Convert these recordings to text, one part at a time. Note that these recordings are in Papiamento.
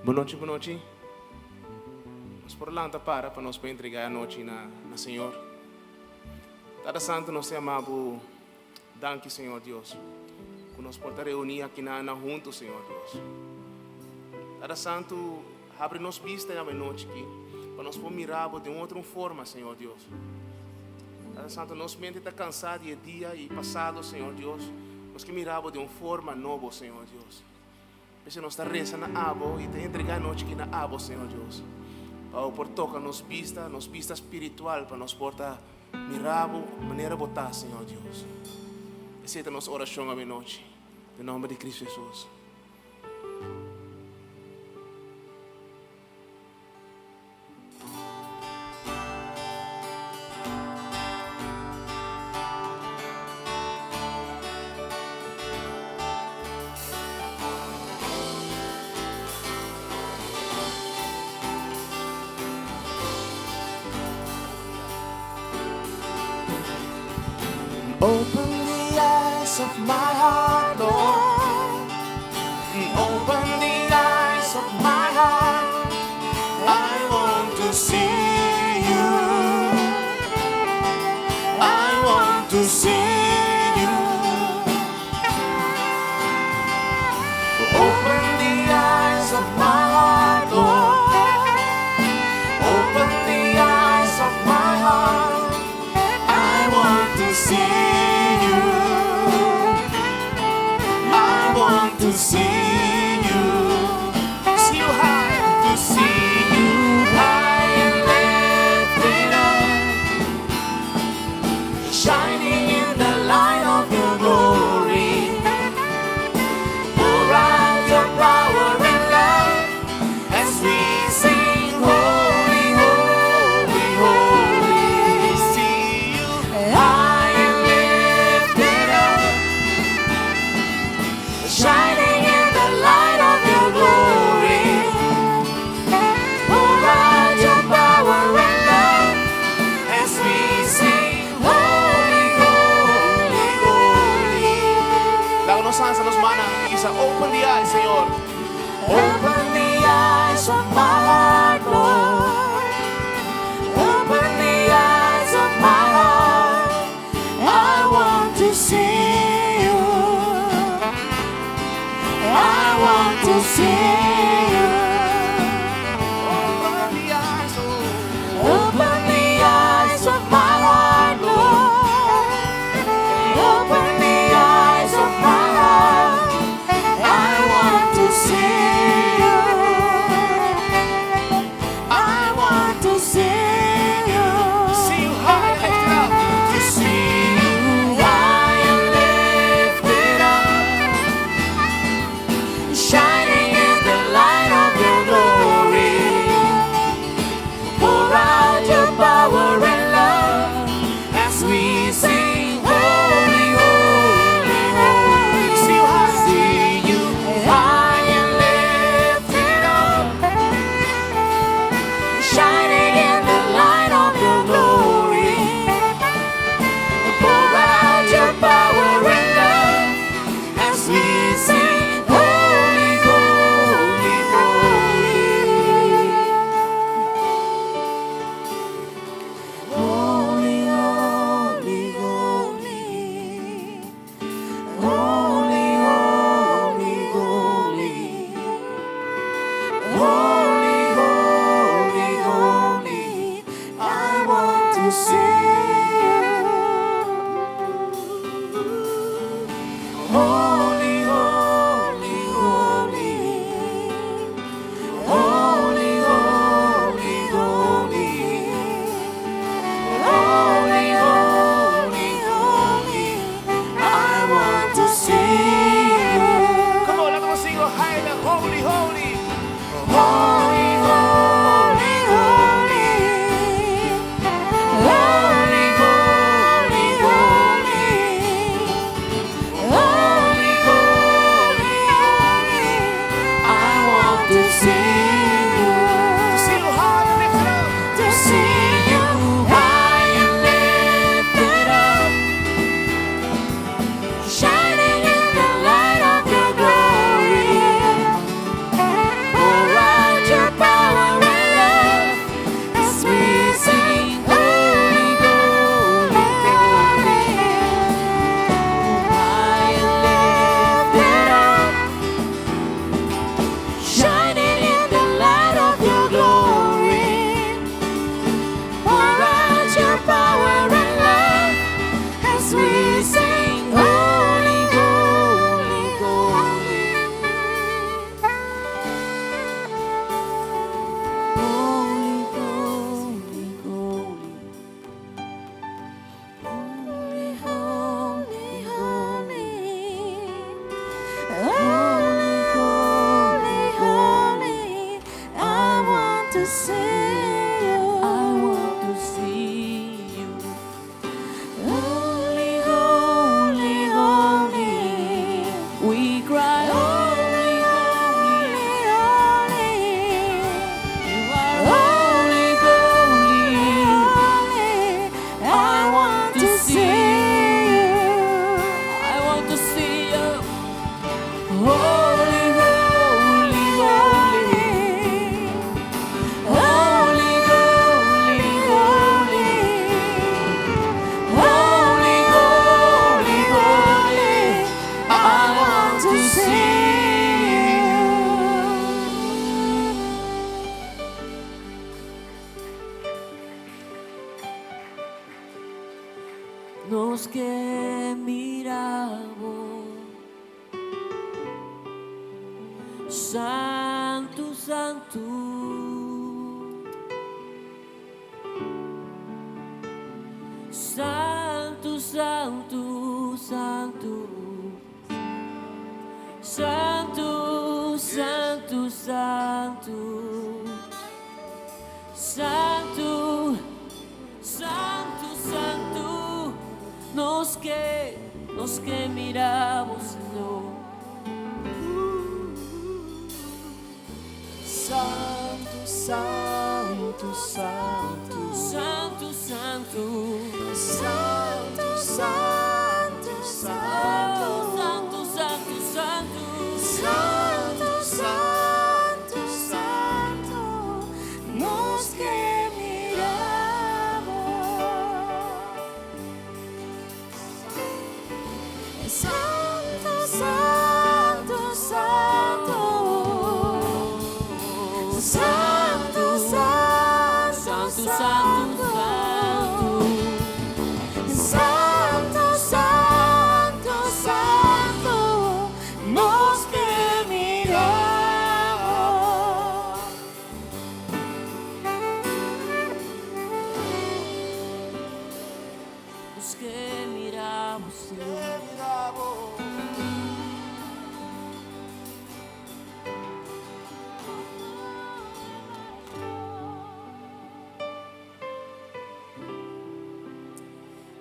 Bonochi, bonochi. Nos por lanta para pa nos por entrega e anochi na na Señor. Tata Santo, nos ta yama Bo danki, Señor Dios, ku nos por ta reuní aki na huntu, Señor Dios. Tata Santo, habri nos bista e anochi aki pa nos por mira Bo den un otro forma, Señor Dios. Tata Santo, nos mente ta kansá di e dia i pasado, Señor Dios. Nos ke mira Bo den un forma nobo, Señor Dios. P'esei nos ta resa na Abo i ta entregá e nochi aki na Abo, Señor Dios, pa Bo por toka nos bista, nos bista spiritual, pa nos por ta mira Bo manera Bo ta, Señor Dios. Esei ta nos orashon awe nochi, den nòmber di Cristo Hesus. Open the eyes of my heart, Lord. Open the eyes of my heart. I want to see you. I want to see you. Open the eyes of my heart, Lord. Open the eyes of my heart. I want to see you. I want to see you. See you high. To see you high and lifted up, shining in the light of your glory. Pour out your power and love as we sing, Holy, Holy, Holy. See you High and lifted up, shining in the light of your glory. Pour out your power and love as we sing, Holy, Holy, Holy. Laga nos alsa nos mannan i bisa, open the eyes, Señor. Open the eyes of my heart, Lord. Open the eyes of my heart. I want to see you. I want to see you. Open the eyes, oh. Open the eyes of my heart, Lord. Open the eyes of my heart. I want to see you. I want to see you. See you high and lifted up. To see you high and lifted up, shining in the light of your glory. Pour out your power and love as we sing, Holy, Holy, Holy. See you high. See you high and lifted up, shining in the light of your glory. Pour out your power and love as we sing, Holy, Nos ke mira bo. Santu, santu. Santu, santu, santu. Santu, santu, santu. Santu, santu, santu. Nos ke mira bo, Señor. Santu, santu, santu. Santu, santu. Santu, santu, santu. Oh, santu, santu, santu. Santu, santu, santu. Nos ke mira bo. Santu, santu, santu. Santu, santu, Santu, santu, santu. Santu, santu, santu, nos ke mira bo. Nos ke mira bo, Señor. Mira bo.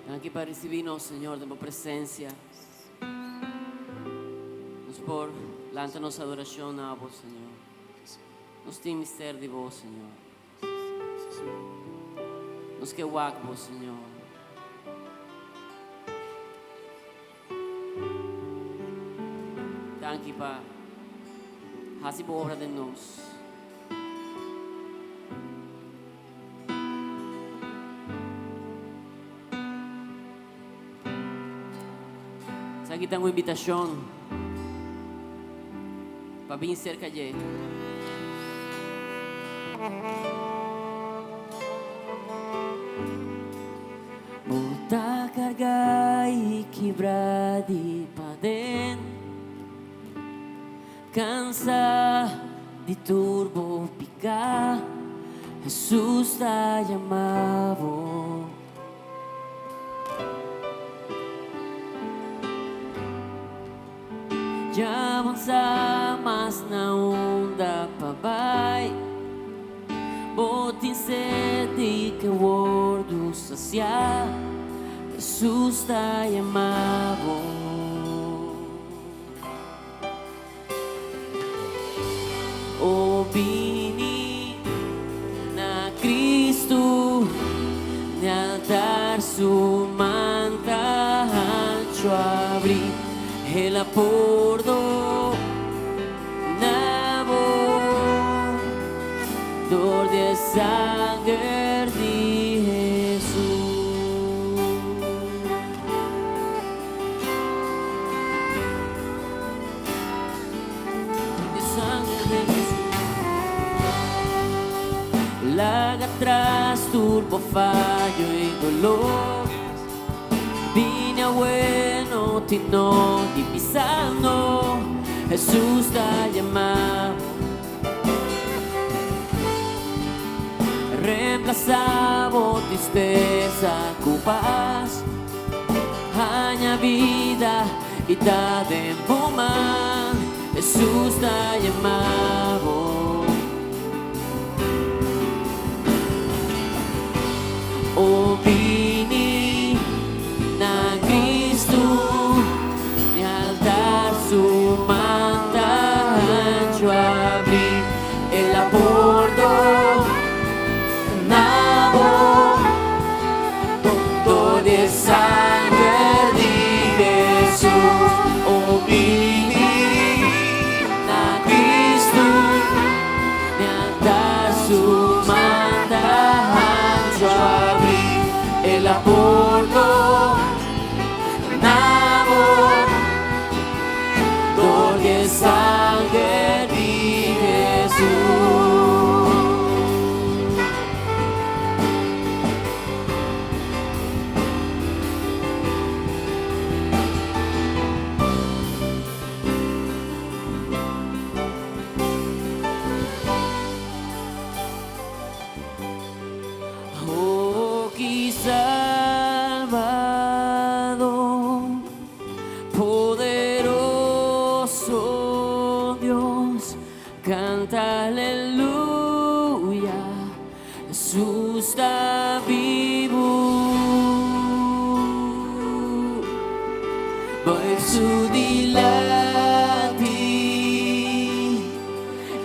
Danki pa risibí nos, Señor, den bo presensia. Nos por lanta nos adorashon na bo, Señor. Nos tin mester di bo, Señor. Nos ke wak bo, Señor. Danki pa hasi bo obra den nos. Aki tin un invitashon pa bin serka dje. Bo ta kargá i kibrá di paden. Kansá di tur bo piká. Jesus ta yama bo. Ya bo sa mas na unda pa bai. Bo tin set i ke wòrdu sasiá. Jesus ta yama bo. O bini na Cristo, na altar su man ta hanchu habrí, El a pordoná bo, dor di sanger di Jesus. Di sanger di Jesus. Laga atras tur bo fayo i doló. Bini awe, no tin nodi bisa no. Jesus ta yama. Remplasá bo tristesa ku pas. Haña bida i ta den bo man. Jesus ta yama bo. O bini na Cristo, na altar su man ta hanchu habrí, El a pordoná bo, dor di sanger di Jesus. O bini na Cristo, Dios, canta aleluya, Jesús ta bibu. Bai su dilanti,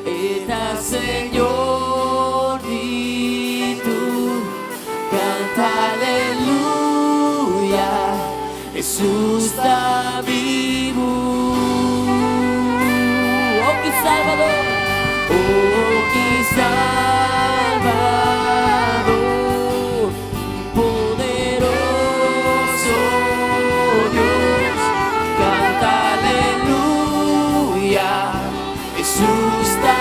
E ta Señor di tur, canta aleluya, Jesús ta bibu. Oh, ki Salvador, oh, ki Salvador, poderoso Dios, canta aleluya, Jesús ta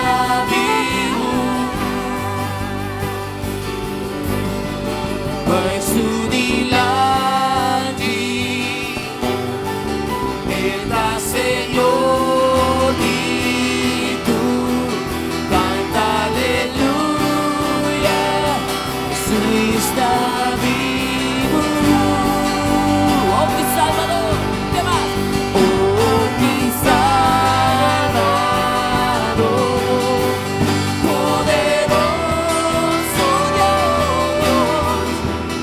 bibu. Bai su dilanti, E ta Señor di tur, canta aleluya, Jesús ta bibu. Oh, ki Salvador, ¿qué más? Oh, ki Salvador, poderoso Dios,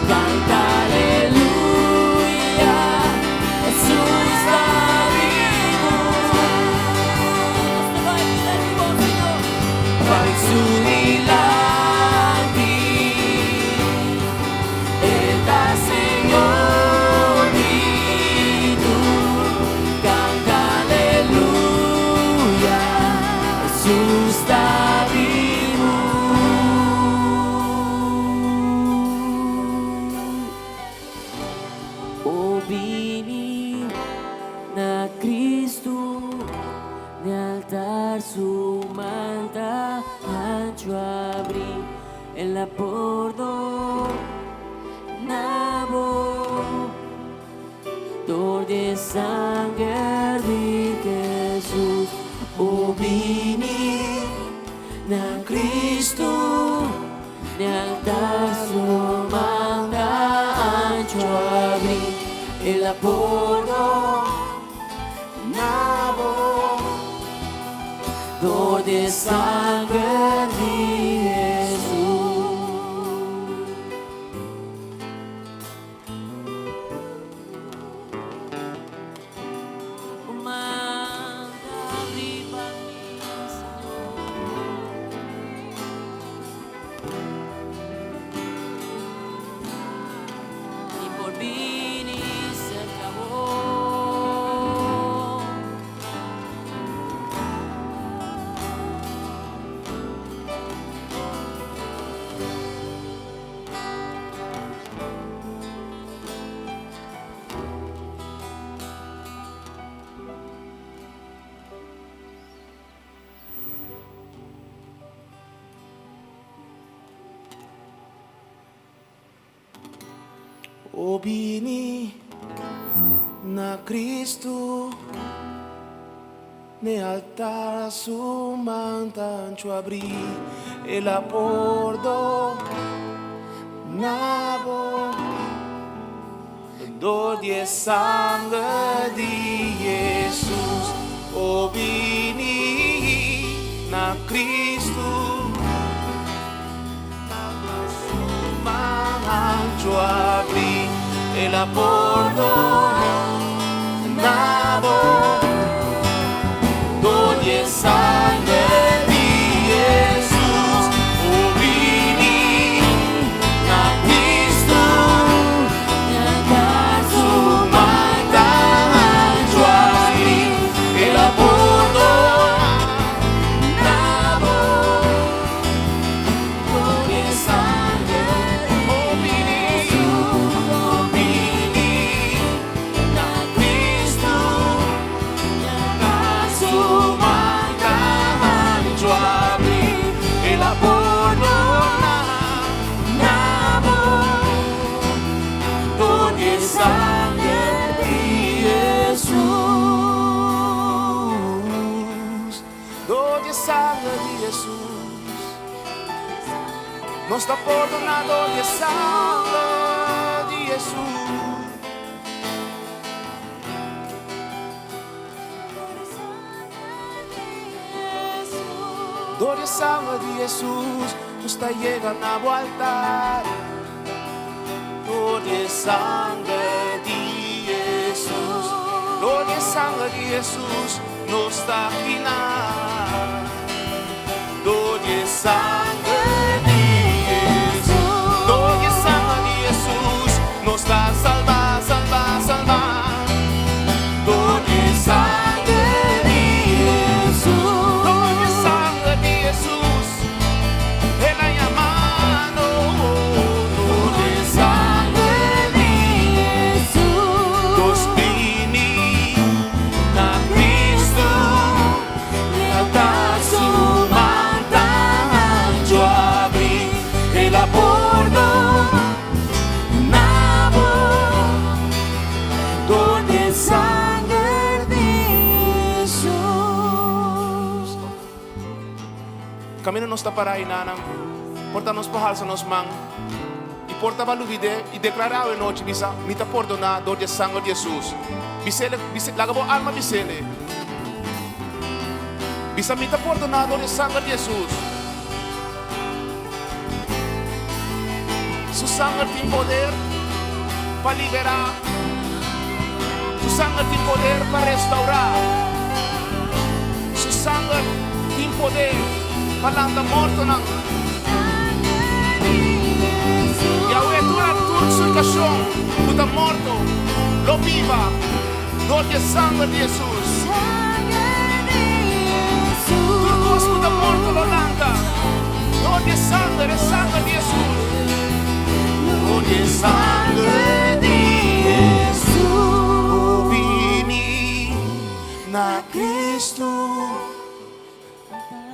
canta aleluya, Jesús ta bibu. Bai su dilanti, E ta Señor di tur, canta aleluya, Jesús ta bibu. O bini na Cristo, n'e altar su man ta hanchu habri, El a pordona bo. Dor di sanger di Jesus, o bini na Cristo, n'e altar su man ta hanchu habri, El a pordona bo. Dor di sanger di Jesus. Man ta habri pa mi, Señor. Mi por bini serka Bo. O bini na Cristo, n'e altar su man ta hanchu habri, El a pordona bo. Dor di sanger di Jesus, o bini na Cristo, su man hanchu habri, El a pordona bo. Dor di sanger di Jesus, o bini na Cristo, su man ta hanchu habri, El a pordona bo. Dor di sanger, o bini, o bini na Cristo, su man ta hanchu habri, El a pordona bo. Dor di sanger di Jesus, dor di sanger di Jesus, nos ta pordoná dor di sanger di Jesus. Dor di e sanger di Hesus, nos ta yega na bo altar. Dor di e sanger di Hesus, dor di e sanger di Hesus, nos ta akinan. Dor di e sanger di Hesus, dor di e sanger di Hesus, nos ta salbá, salbá, salbá. Dor di e sanger di Hesus, dor di e sanger di Hesus, El a yama nos. Dor di e sanger di Nos bini na Kristu, ta su mantel habrí, El a pordoná bo. Dor di e sanger di Hesus. Kaminda nos ta pará einan, por ta nos por halsa nos man i por ta bo a lubid'é i deklará awe nochi, bisa, mi ta pordoná dor di e sanger di Hesus. Bis'é, bis'é, laga bo alma bis'é. Bisa, mi ta pordoná dor di e sanger di Hesus. Su sanger tin poder pa liberá. Su sanger tin poder pa restourá. Su sanger tin poder pa lanta mortonan. Yahweh, tur tur situashon ku ta morto, lo biba dor di e sanger di Hesus. Tur kos ku ta morto lo lanta dor di e sanger, e sanger di Hesus. Dor di e sanger di Hesus. Bini na Kristu,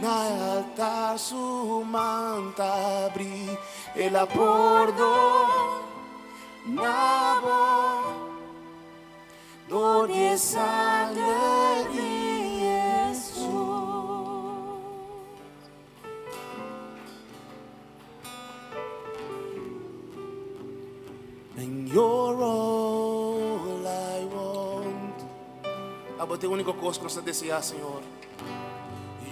na altar su man ta habrí, El a pordoná bo. Dor di e sanger di Hesus. And you're all I want. Abo ta e úniko kos ku nos ta deseá, Señor.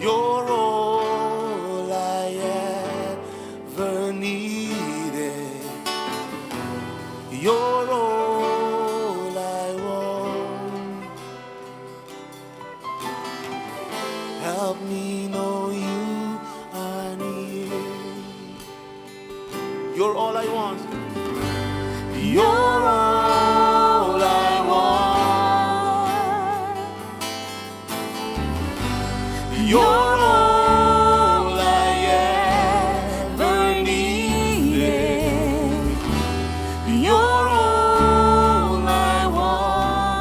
You're all I ever needed. You're all I want. Help me know you are near. You're all I want. You're all I want. You're all I ever needed. You're all I want.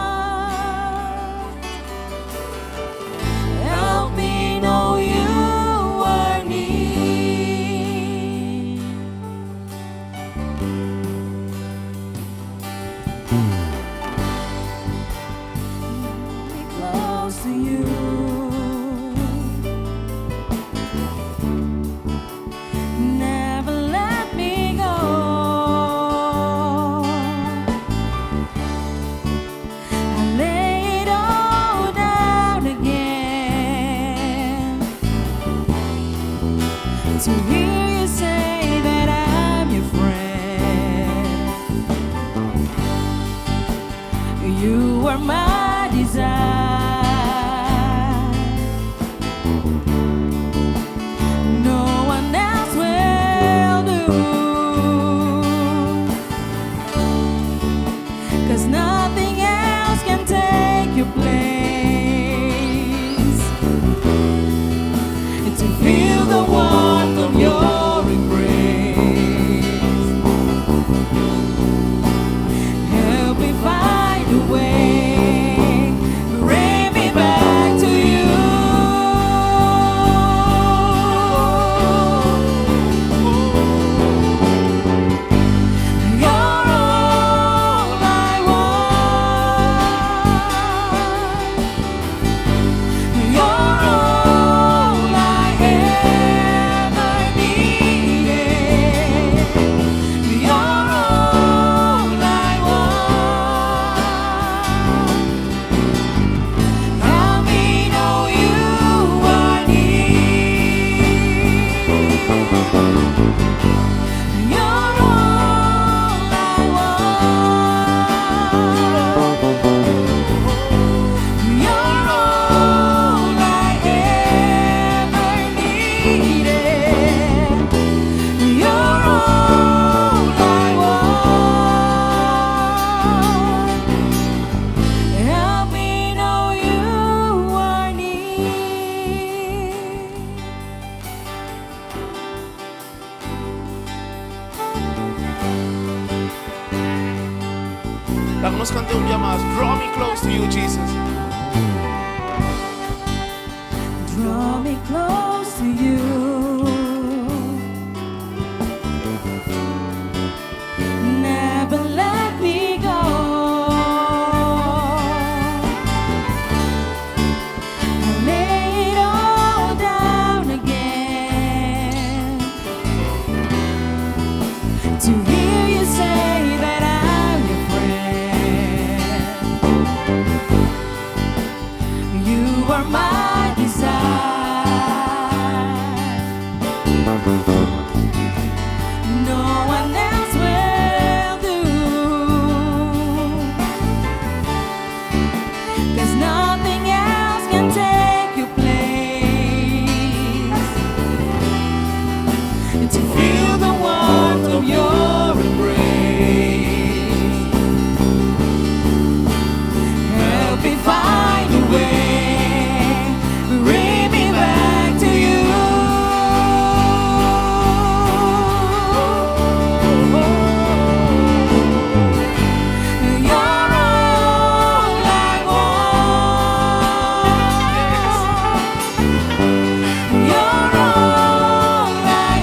Help me know you are near. Be close to you. Never let me go. I lay it all down again to hear you say that I'm your friend. You are my desire. No one else will do. 'Cause nothing else can take your place. And to feel the warmth of your embrace. Help me find a way. Bring me back to you. You're all I want. You're all I needed. You're all I want. Help me know you are near. Laga nos kanta un dia mas. Draw me close to you, Jesus. Draw me close to you. Never let me go. I lay it all down again to hear you say that I'm your friend. You are my desire. No one else will do. 'Cause nothing else can take your place. To feel the warmth of your embrace. Help me find a way. Bring me back to you. You're all I want. You're all I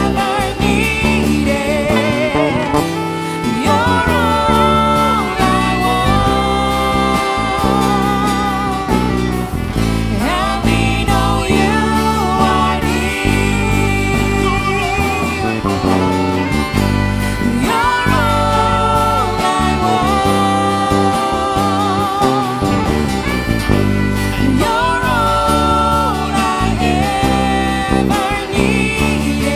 ever needed. You're all I want. Help me know you are near. You're all I want. You're all I ever needed.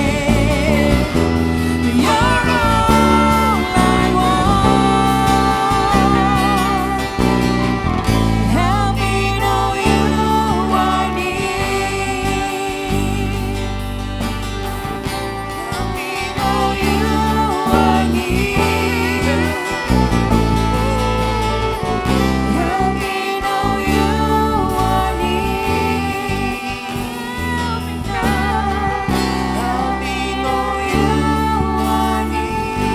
You're all I want. Help me know you are near. Help me know you are near. Help me know you are near. Help me know you are near.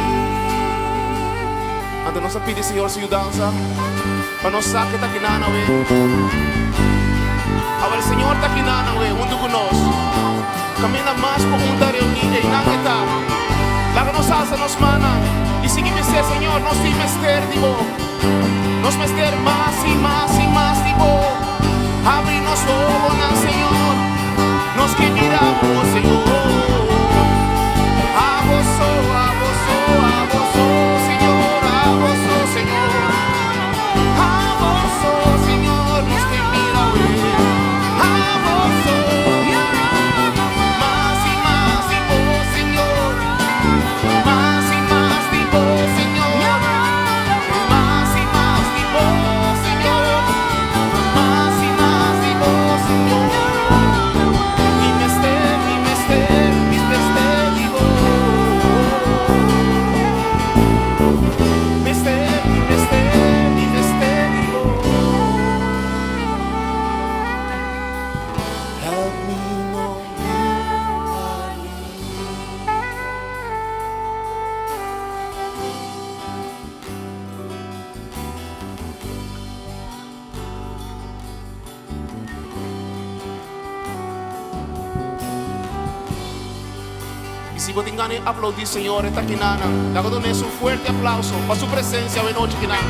Anto nos a pidi Señor su yudansa pa nos sa ku E ta akinan awe. Awor Señor ta akinan awe huntu ku nos. Kaminda mas ku un ta reuní, einan E ta. Laga nos alsa nos mannan i sigui bis'é, Señor, nos tin mester di bo. Nos mester mas i mas i mas di bo. Habri nos wowonan, Señor. Nos ke mira bo, Señor. Abo so, abo so, abo so, Señor, abo so, Señor. Abo so, Señor, nos ke mira awe. Abo so, mas i mas di bo, Señor. Mas i mas di bo, Señor. Mas i mas di bo, Señor. Mas i mas di bo, Señor. Mi mester, mi mester, mi mester di bo. Mester, mi mester, mi mester di bo. Help me know you are near. I si bo tin gana di aplaudí Señor e ta kinanan, laga dun'é su fuerte aplauso pa su presencia awe nochi kinan.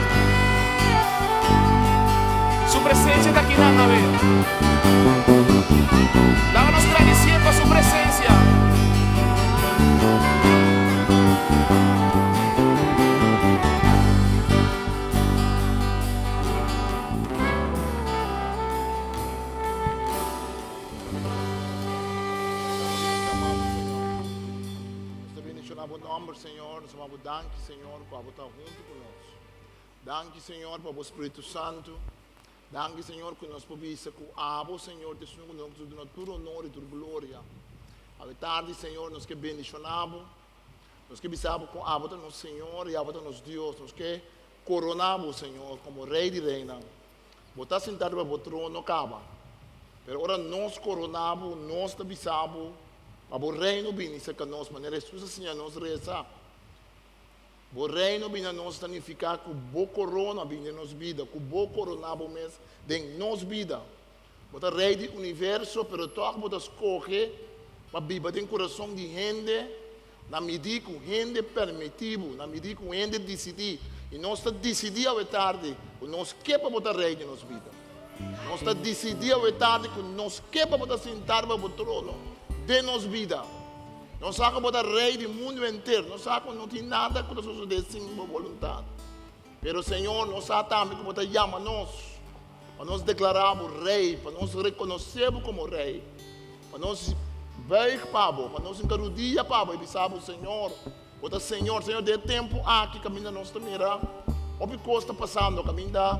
Su presencia ta kinan awe. Laga nos gradicié pa su presencia. Nos ta bendiciona bo nomber, Señor. Nos ta bo danki, Señor, cu abo ta hunto cu nos. Danki, Señor, pa bo Spirito Santo. Danki, Señor, ku nos por bisa ku Abo, Señor, ta esun ku nos ta duna tur honor i tur gloria. Awe tardi, Señor, nos ke bendishoná Bo. Nos ke bisa Bo ku Abo ta nos Señor i Abo ta nos Dios. Nos ke koroná Bo, Señor, komo Rei di reinan. Bo ta sintá riba Bo trono kaba. Pero ora nos koroná Bo, nos ta bisa Bo pa Bo Reino bini serka nos, manera Hesus a siña nos resa. Bo reino bini na nos ta nifiká ku bo korona bini den nos bida, ku bo koroná bo mes den nos bida. Bo ta rei di universo, pero tòg bo ta skohe pa biba den kurason di hende na midí ku hende permití bo, na midí ku hende disidí. I nos ta disidí awe tardi ku nos ke pa bo ta rei den nos bida. Nos ta disidí awe tardi ku nos ke pa bo ta sintá riba bo trono den nos bida. Nos sa ku bo ta rei di mundu henter. Nos sa ku no tin nada ku ta sosodé sin bo boluntat. Pero, Señor, nos sa tambe ku bo ta yama nos pa nos deklará bo rei, pa nos rekonosé bo komo rei, pa nos buig pa bo, pa nos hinka rudia pa bo i bisa bo, Señor, bo ta Señor. Señor, den e tempu aki kaminda nos ta mira hopi kos ta pasando, kaminda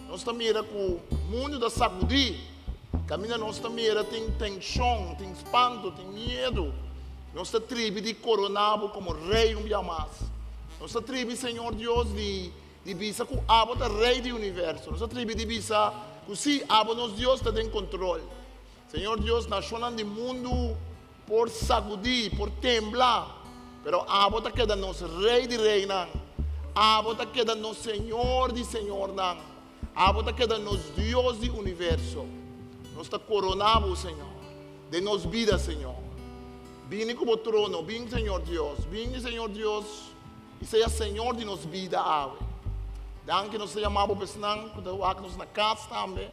nos ta mira ku mundu ta sakudí, Kaminda nos ta mira tin tenshon, tin spanto, tin miedu. Nos ta tribi di koroná bo komo Rei un bia mas. Nos ta tribi, Señor Dios, di di bisa ku abo ta Rei di universo. Nos ta tribi di bisa ku sí, abo nos Dios ta den kontrol. Señor Dios, nashonnan di mundu por sagudí, por tembla, pero abo ta keda nos Rei di reinan. Abo ta keda nos Señor di señornan. Abo ta keda nos Dios di universo. Nos ta korona Bo, Señor, den nos bida, Señor. Bini ku Bo trono. Bin, Señor Dios. Bini, Señor Dios, i sea Señor di nos bida awe. Danki nos ta yama Bo pa esnan ku ta wak nos na kas tambe.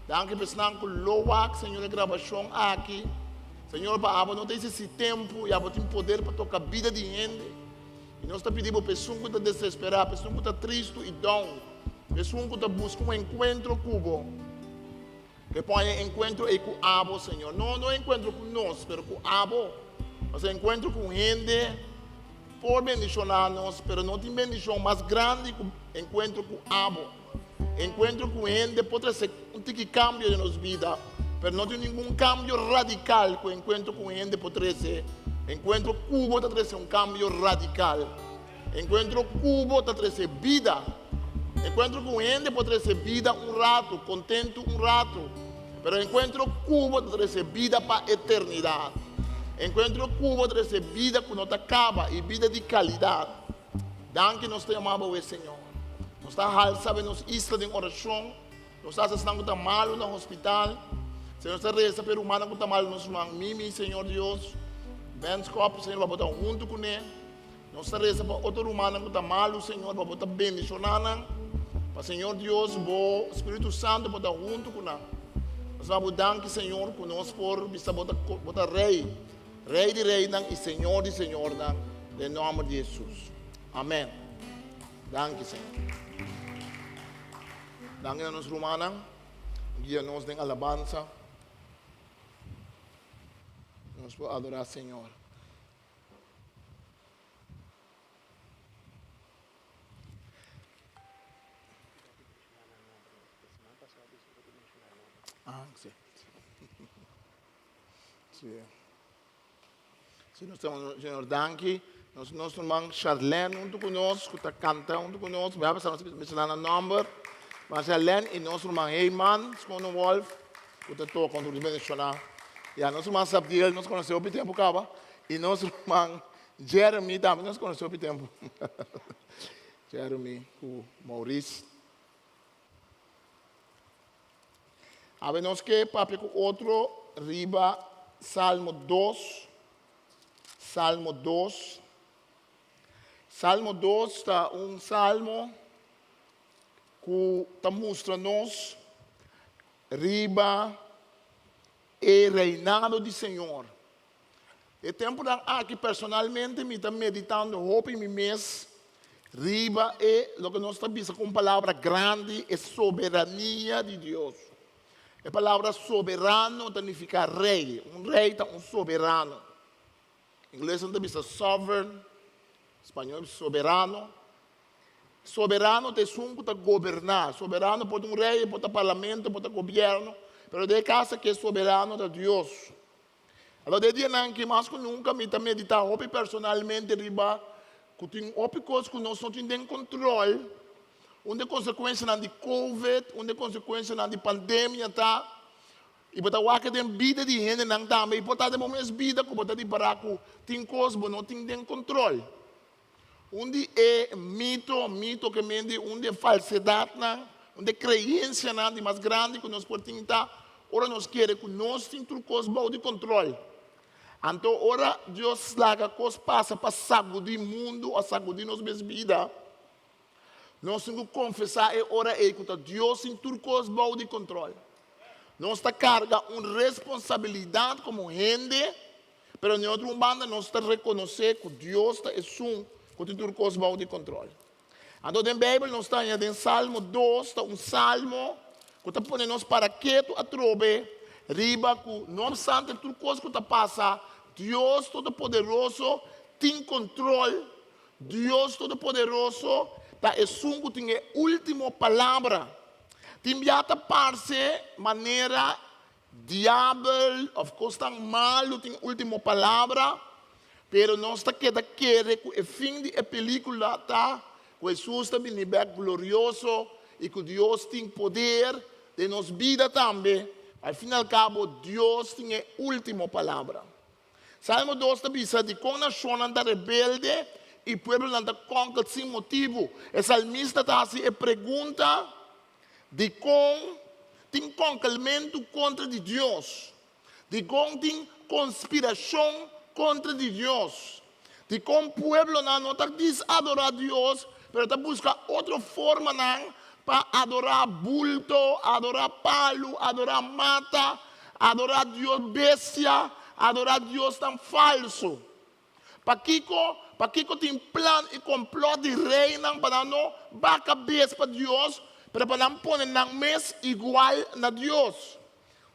Danki pa esnan ku lo wak, Señor, e grabashon aki. Señor, pa Abo no ta esistí tempu i Abo tin poder pa toka bida di hende. I nos ta pidi Bo pa esun ku ta desesperá, pa esun ku ta tristu i down, pa esun ku ta buska un enkuentro ku Bo, ku e por haña e enkuentro ei ku Abo, Señor. No, no enkuentro ku nos, pero ku Abo. Pasobra enkuentro ku un hende por bendishoná nos, pero no tin bendishon mas grandi ku enkuentro ku Abo. Enkuentro ku hende por trese un tiki kambio den nos bida, pero no tin ningun kambio radikal ku enkuentro ku hende por trese. Enkuentro ku bo ta trese un kambio radikal. Enkuentro ku bo ta trese bida. Enkuentro ku hende por trese bida un ratu, kontentu un ratu, pero enkuentro ku bo ta trese bida pa eternidat. Enkuentro ku bo ta trese bida ku no ta kaba i bida di kalidat. Danki nos ta yama bo, Señor. Nos ta halsa be nos isla den orashon. Nos ta hasa esnan ku ta malu na hospital. Señor, nos ta resa pa e rumannan ku ta malu, nos ruman Mimi, Señor Dios, Benskop, Señor, pa bo ta huntu kuné. Nos ta resa pa otro rumannan ku ta malu, Señor, pa bo ta bendishoná nan. Pa Señor Dios, bo Spiritu Santu por ta huntu ku nan. Nos ta bo danki, Señor, ku nos por bisa bo ta, bo ta Rei. Rei di reinan i Señor di señornan, den nomber di Hesus. Amen. Danki, Señor. Danki na nos rumannan. Guia nos den alabansa. Nos por adorá Señor. Ah, sí. Sí. Sí, nos tenemos, Señor, danki. Nos, nos ruman Charlene junto con nos, que ta canta junto con nos. Voy a pasar nos mencionar el nombre. Maar Charlene y nos ruman Heyman, Schone Wolf, que ta toca junto con mencionar. Ja, nos ruman Sabdiel, nos conoce hopi tempo caba. Y nos ruman Jeremy también nos conoce hopi tempo. Jeremy cu Maurice. Awe nos ke papia ku otro riba Salmo dos. Salmo dos. Salmo dos ta un salmo ku ta mustra nos riba e reinado di Señor. E tempunan aki personalmente mi ta meditando hopi mi mes riba e loke nos ta bisa ku un palabra grandi, e soberania di Dios. E palabra soberano ta nifiká rei. Un rei ta un soberano. Ingles nan ta bisa sovereign, spañol soberano. Soberano ta esun ku ta goberná. Soberano por ta un rei, por ta parlamento, por ta gobièrnu, pero den e kas aki e soberano ta Dios. Anto den e dianan aki mas ku nunka mi ta meditá hopi personalmente riba ku tin hopi kos ku nos no tin den kontrol. Un di e konsekuensianan di covid, un di e konsekuensianan di pandemia ta i bo ta wak den bida di hendenan tambe i por ta den bo mes bida ku bo ta ripará ku tin kos bo no tin den kontrol. Un di e mito, mito ke men di un di e falsedadnan, un di e creencianan di mas grandi ku nos por tin ta ora nos kere ku nos tin tur kos bou di control. Anto ora Dios laga kos pasa pa sagudi mundu o sagudi nos mes bida, nos tin ku confesa e ora ei ku ta Dios tin tur kos bou di control. Nos ta carga un responsabilidad como hende. Pero den otro un banda nos ta rekonosé ku Dios ta esun ku tin tur kos bou di kontrol. Anto den Beibel nos ta haña den Salmo dos ta un salmo ku ta pone nos para ketu atrobe riba ku no opstante tur kos ku ta pasa, Dios Todopoderoso tin kontrol, Dios Todopoderoso ta esun ku tin e último palabra. Tin bia ta parse manera Diabel of kosnan malu tin ultimo palabra, pero nos ta keda kere ku e fin di e pelikula ta ku Hesus ta bini bek glorioso i ku Dios tin poder den nos bida tambe. Al fin al kabo Dios tin e ultimo palabra. Salmo dos ta bisa dikon nashonnan ta rebelde i pueblonan ta kònkel sin motibu. E salmista ta hasi e pregunta. Dikon tin konkelmentu kontra di Dios? Dikon tin konspirashon kontra di Dios? Dikon pueblonan no ta dis adorá Dios, pero ta buska otro formanan pa adorá bulto, adorá palu, adorá mata, adorá dios bestia, adorá diosnan falsu? Pakiko? Pakiko tin plan i komplòt di reinan pa nan no baka bes pa Dios, pero pa nan pone nan mes igual na Dios?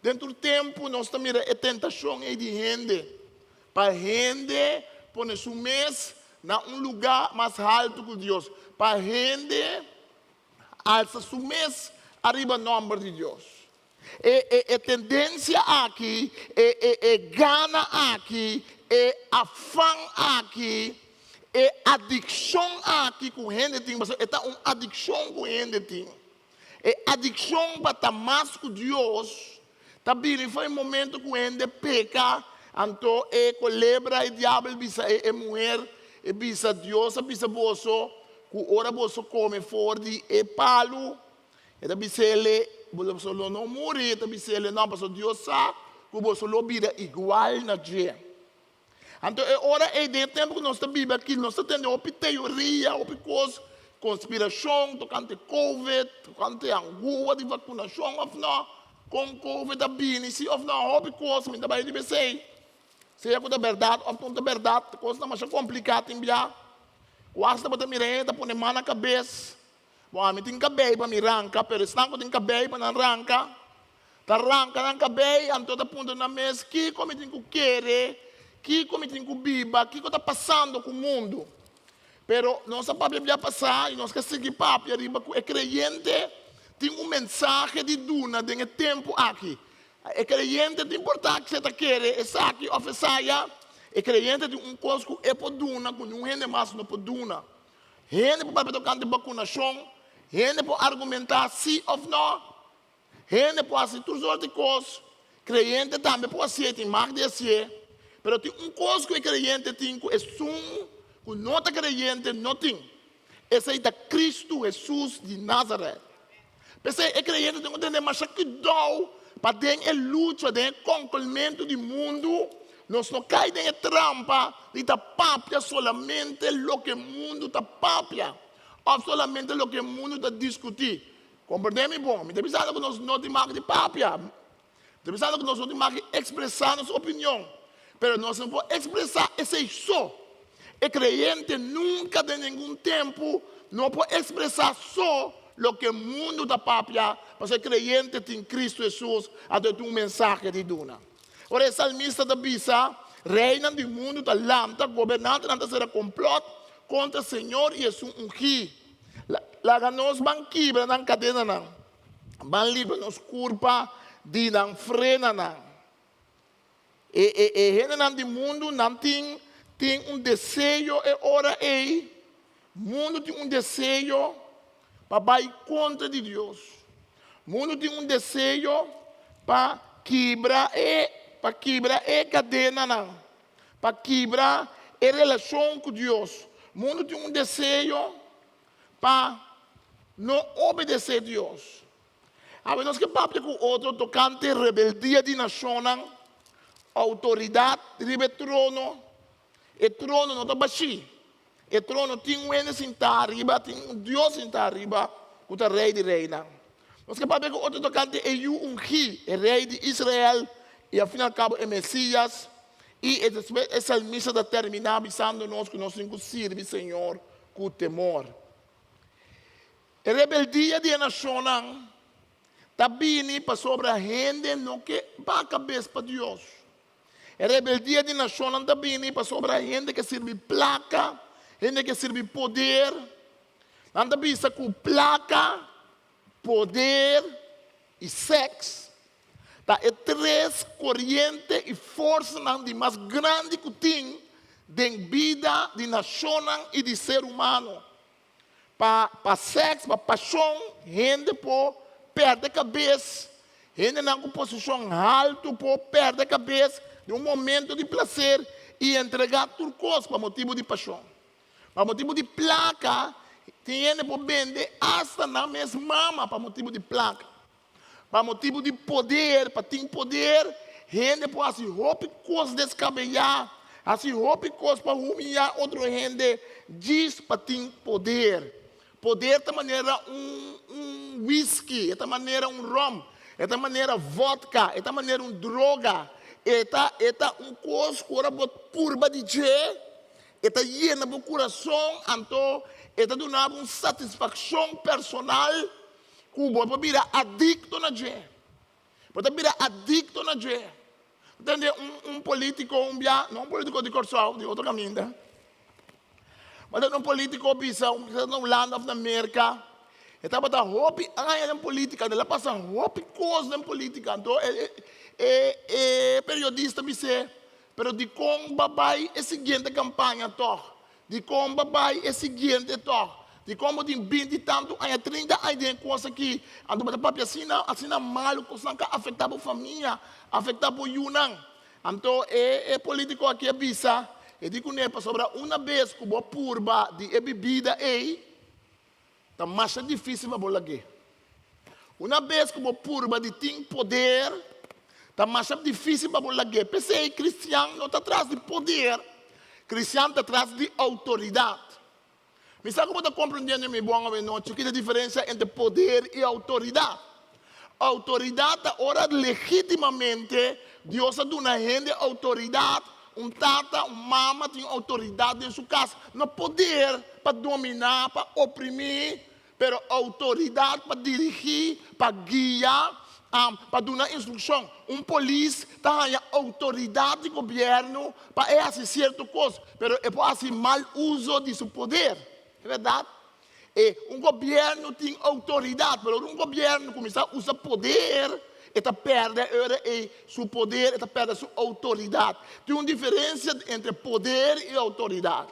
Den tur tempu nos ta mira e tentashon ei di hende, pa hende pone su mes na un lugá mas haltu ku Dios, pa hende alsa su mes ariba nòmber di Dios. E e e tendensia aki, e e e gana aki, e afan aki, e adikshon aki ku hende tin, pasobra e ta un adikshon ku hende tin. E adikshon pa ta mas ku Dios ta bini for e momento ku hende peka, anto e kolebra, e diabel bisa e e muher, e bisa Dios a bisa boso ku ora boso kome for di e palu, E ta bis'ele, Boso lo no muri. E ta bis'ele, No, pasobra Dios sa ku boso lo bira igual na dje. Anto e ora ei, den e tempu ku nos ta biba aki, nos ta tende hopi teoria, hopi kos, konspirashon tokante covid, tokante angua di vakunashon òf no, kon covid a bini, si òf no, hopi kos. Mi ta bai riba esei, sea ku ta bèrdat òf no ta bèrdat, kosnan masha kompliká tin bia. Ku asta bo ta mira hende ta pone man na kabes. Bon, ami tin kabei pa mi ranka, pero esnan ku tin kabei pa nan ranka, ta ranka nan kabei, anto ta puntra nan mes, Kiko mi tin ku kere? Kiko mi tin ku biba? Kiko ta pasando ku mundu? Pero nos a papia bia pasá i nos ke sigui papia riba ku e kreyente tin un mensahe di duna den e tempu aki. E kreyente, no importá si e ta kere esaki òf esaya, e kreyente tin un kos ku e por duna ku niun hende mas no por duna. Hende por papia tokante bakunashon, hende por argumentá sí òf nò, hende por hasi tur sort di kos, kreyente tambe por hasié, tin mag di hasié, pero tin un kos ku e kreyente tin ku esun ku no ta kreyente no tin, esei ta Kristu Hesus di Nazarèt. P'esei e kreyente tin ku tene masha kuidou pa den e lucha, den e konkelmentu di mundu, nos no kai den e trampa di ta papia solamente loke mundu ta papia òf solamente loke mundu ta diskutí. Komprendé mi bon, mi ta bisando ku nos no tin mag di papia. Mi ta bisando ku nos no tin mag di ekspresá nos opinion. Pero nos no por ekspresá esei so. E kreyente nunka den ningun tempu no por ekspresá so loke mundu ta papia, pasobra e kreyente tin Kristu Hesus, anto e tin un mensahe di duna. Ora e salmista ta bisa, Reinan di mundu ta lanta, gobernantenan ta sera komplòt kontra Señor i esun ungí. Laga nos ban kibra nan kadenanan, ban libra nos kurpa di nan frenanan. E e e hendenan di mundu nan tin tin un deseo e ora ei, mundu tin un deseo pa bai kontra di Dios. Mundu tin un deseo pa kibra e pa kibra e kadenanan, pa kibra e relashon ku Dios. Mundu tin un deseo pa no obedesé Dios. Awe nos ke papia ku otro tokante rebeldia di nashonnan, outoridat riba e trono. E trono no ta bashí. E trono tin un hende sintá ariba, tin un Dios sintá ariba ku ta Rei di reinan. Nos ke papia ku otro tokante e Yu ungí, e Rei di Israel i al fin al kabo e Mesías. I e despues e salmista ta terminá bisando nos ku nos tin ku sirbi Señor ku temor. E rebeldia di e nashonnan ta bini pasobra hende no ke baha kabes pa Dios. E rebeldia di nashonnan ta bini pasobra hende ke sirbi plaka, hende ke sirbi poder. Nan ta bisa ku plaka, poder i sèks ta e tres koriente i forsanan di mas grandi ku tin den bida di nashonnan i di ser humano. Pa pa sèks, pa pashon, hende por pèrdè kabes, hendenan ku posishon haltu por pèrdè kabes den un momento di plaser i entregá tur kos pa motibu di pashon. Pa motibu di plaka, tin hende por bende asta nan mes mama pa motibu di plaka. Pa motibu di poder, pa tin poder, hende por hasi hopi kos deskabeyá, hasi hopi kos pa humiyá otro hende djis pa tin poder. Poder ta manera un un whisky, e ta manera un rom, e ta manera vodka, e ta manera un droga, e ta e ta un kos ku ora bo purba di dje, e ta yena bo kurason, anto e ta duna bo un satisfakshon personal Ku bo por bira adikto na dje. Bo ta bira adikto na dje. Bo tende un un politiko un bia, no un politiko di Kòrsou, di otro kaminda. Bo tende un politiko bisa, kisas na Hulanda òf na Merka, e tabata hopi aña den politika, el a pasa hopi kos den politika. Anto e e e periodista bis'é, pero dikon bo a bai e siguiente kampaña tòg? Dikon bo bai e siguiente tòg? Dikon bo tin binti tantu aña, trinta aña den e kos aki, anto bo ta papia asina, asina malu, kosnan ka afektá bo famia, afektá bo yunan? Anto e e polítiko aki a bisa, e di kuné, pasobra una bes ku bo purba di e bibida ei, Ta masha difísil pa bo lag'é. Una bes ku bo purba di tin poder, ta masha difísil pa bo lag'é. P'esei, kristian no ta tras di poder, kristian ta tras di outoridat. Mi sa ku bo ta komprendiendo mi bon awenochi ki ta diferensia entre poder i outoridat. Outoridat ta ora legítimamente Dios a duna hende outoridat, un tata, un mama tin outoridat den su kas, no poder pa dominá, pa oprimí, pero outoridat pa dirigí, pa guia, pa duna instrukshon. Un polis ta haña outoridat di gobièrnu pa e hasi sierto kos, pero e por hasi mal uso di su poder. E bèrdat? E un gobièrnu tin outoridat, pero ora un gobièrnu kuminsá usa poder, e ta pèrdè e ora ei su poder, e ta pèrdè su outoridat. Tin un diferensia entre poder i outoridat.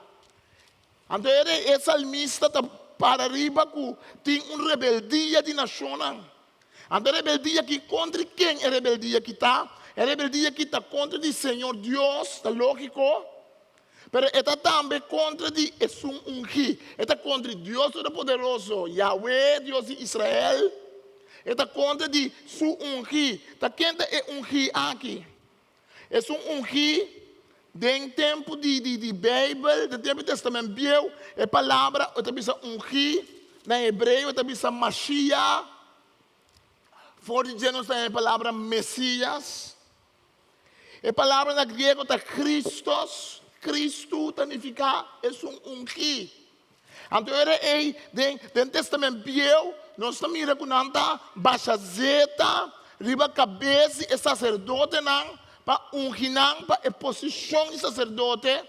Anto e ora ei e salmista ta para riba ku tin un rebeldia di nashonnan. Anto e rebeldia aki kontra ken e rebeldia aki ta? E rebeldia aki ta kontra di Señor Dios, ta lógiko. Pero e ta tambe kontra di esun ungí. E ta kontra di Dios Todopoderoso, Yahweh, Dios di Israel. E ta kontra di su ungí. Ta ken ta e ungí aki? Esun ungí den tempu di di di Beibel, den tempu di Testament Bieu, e palabra e ta bisa ungí, na hebreo e ta bisa Mashiach. For di dje nos ta haña e palabra Mesias. E palabra na griego ta Christos, Cristo ta nifiká esun ungí. Anto ora ei den den Testament Bieu nos ta mira ku nan ta basha zeta riba kabes di e saserdotenan pa ungi nan pa e posishon di saserdote.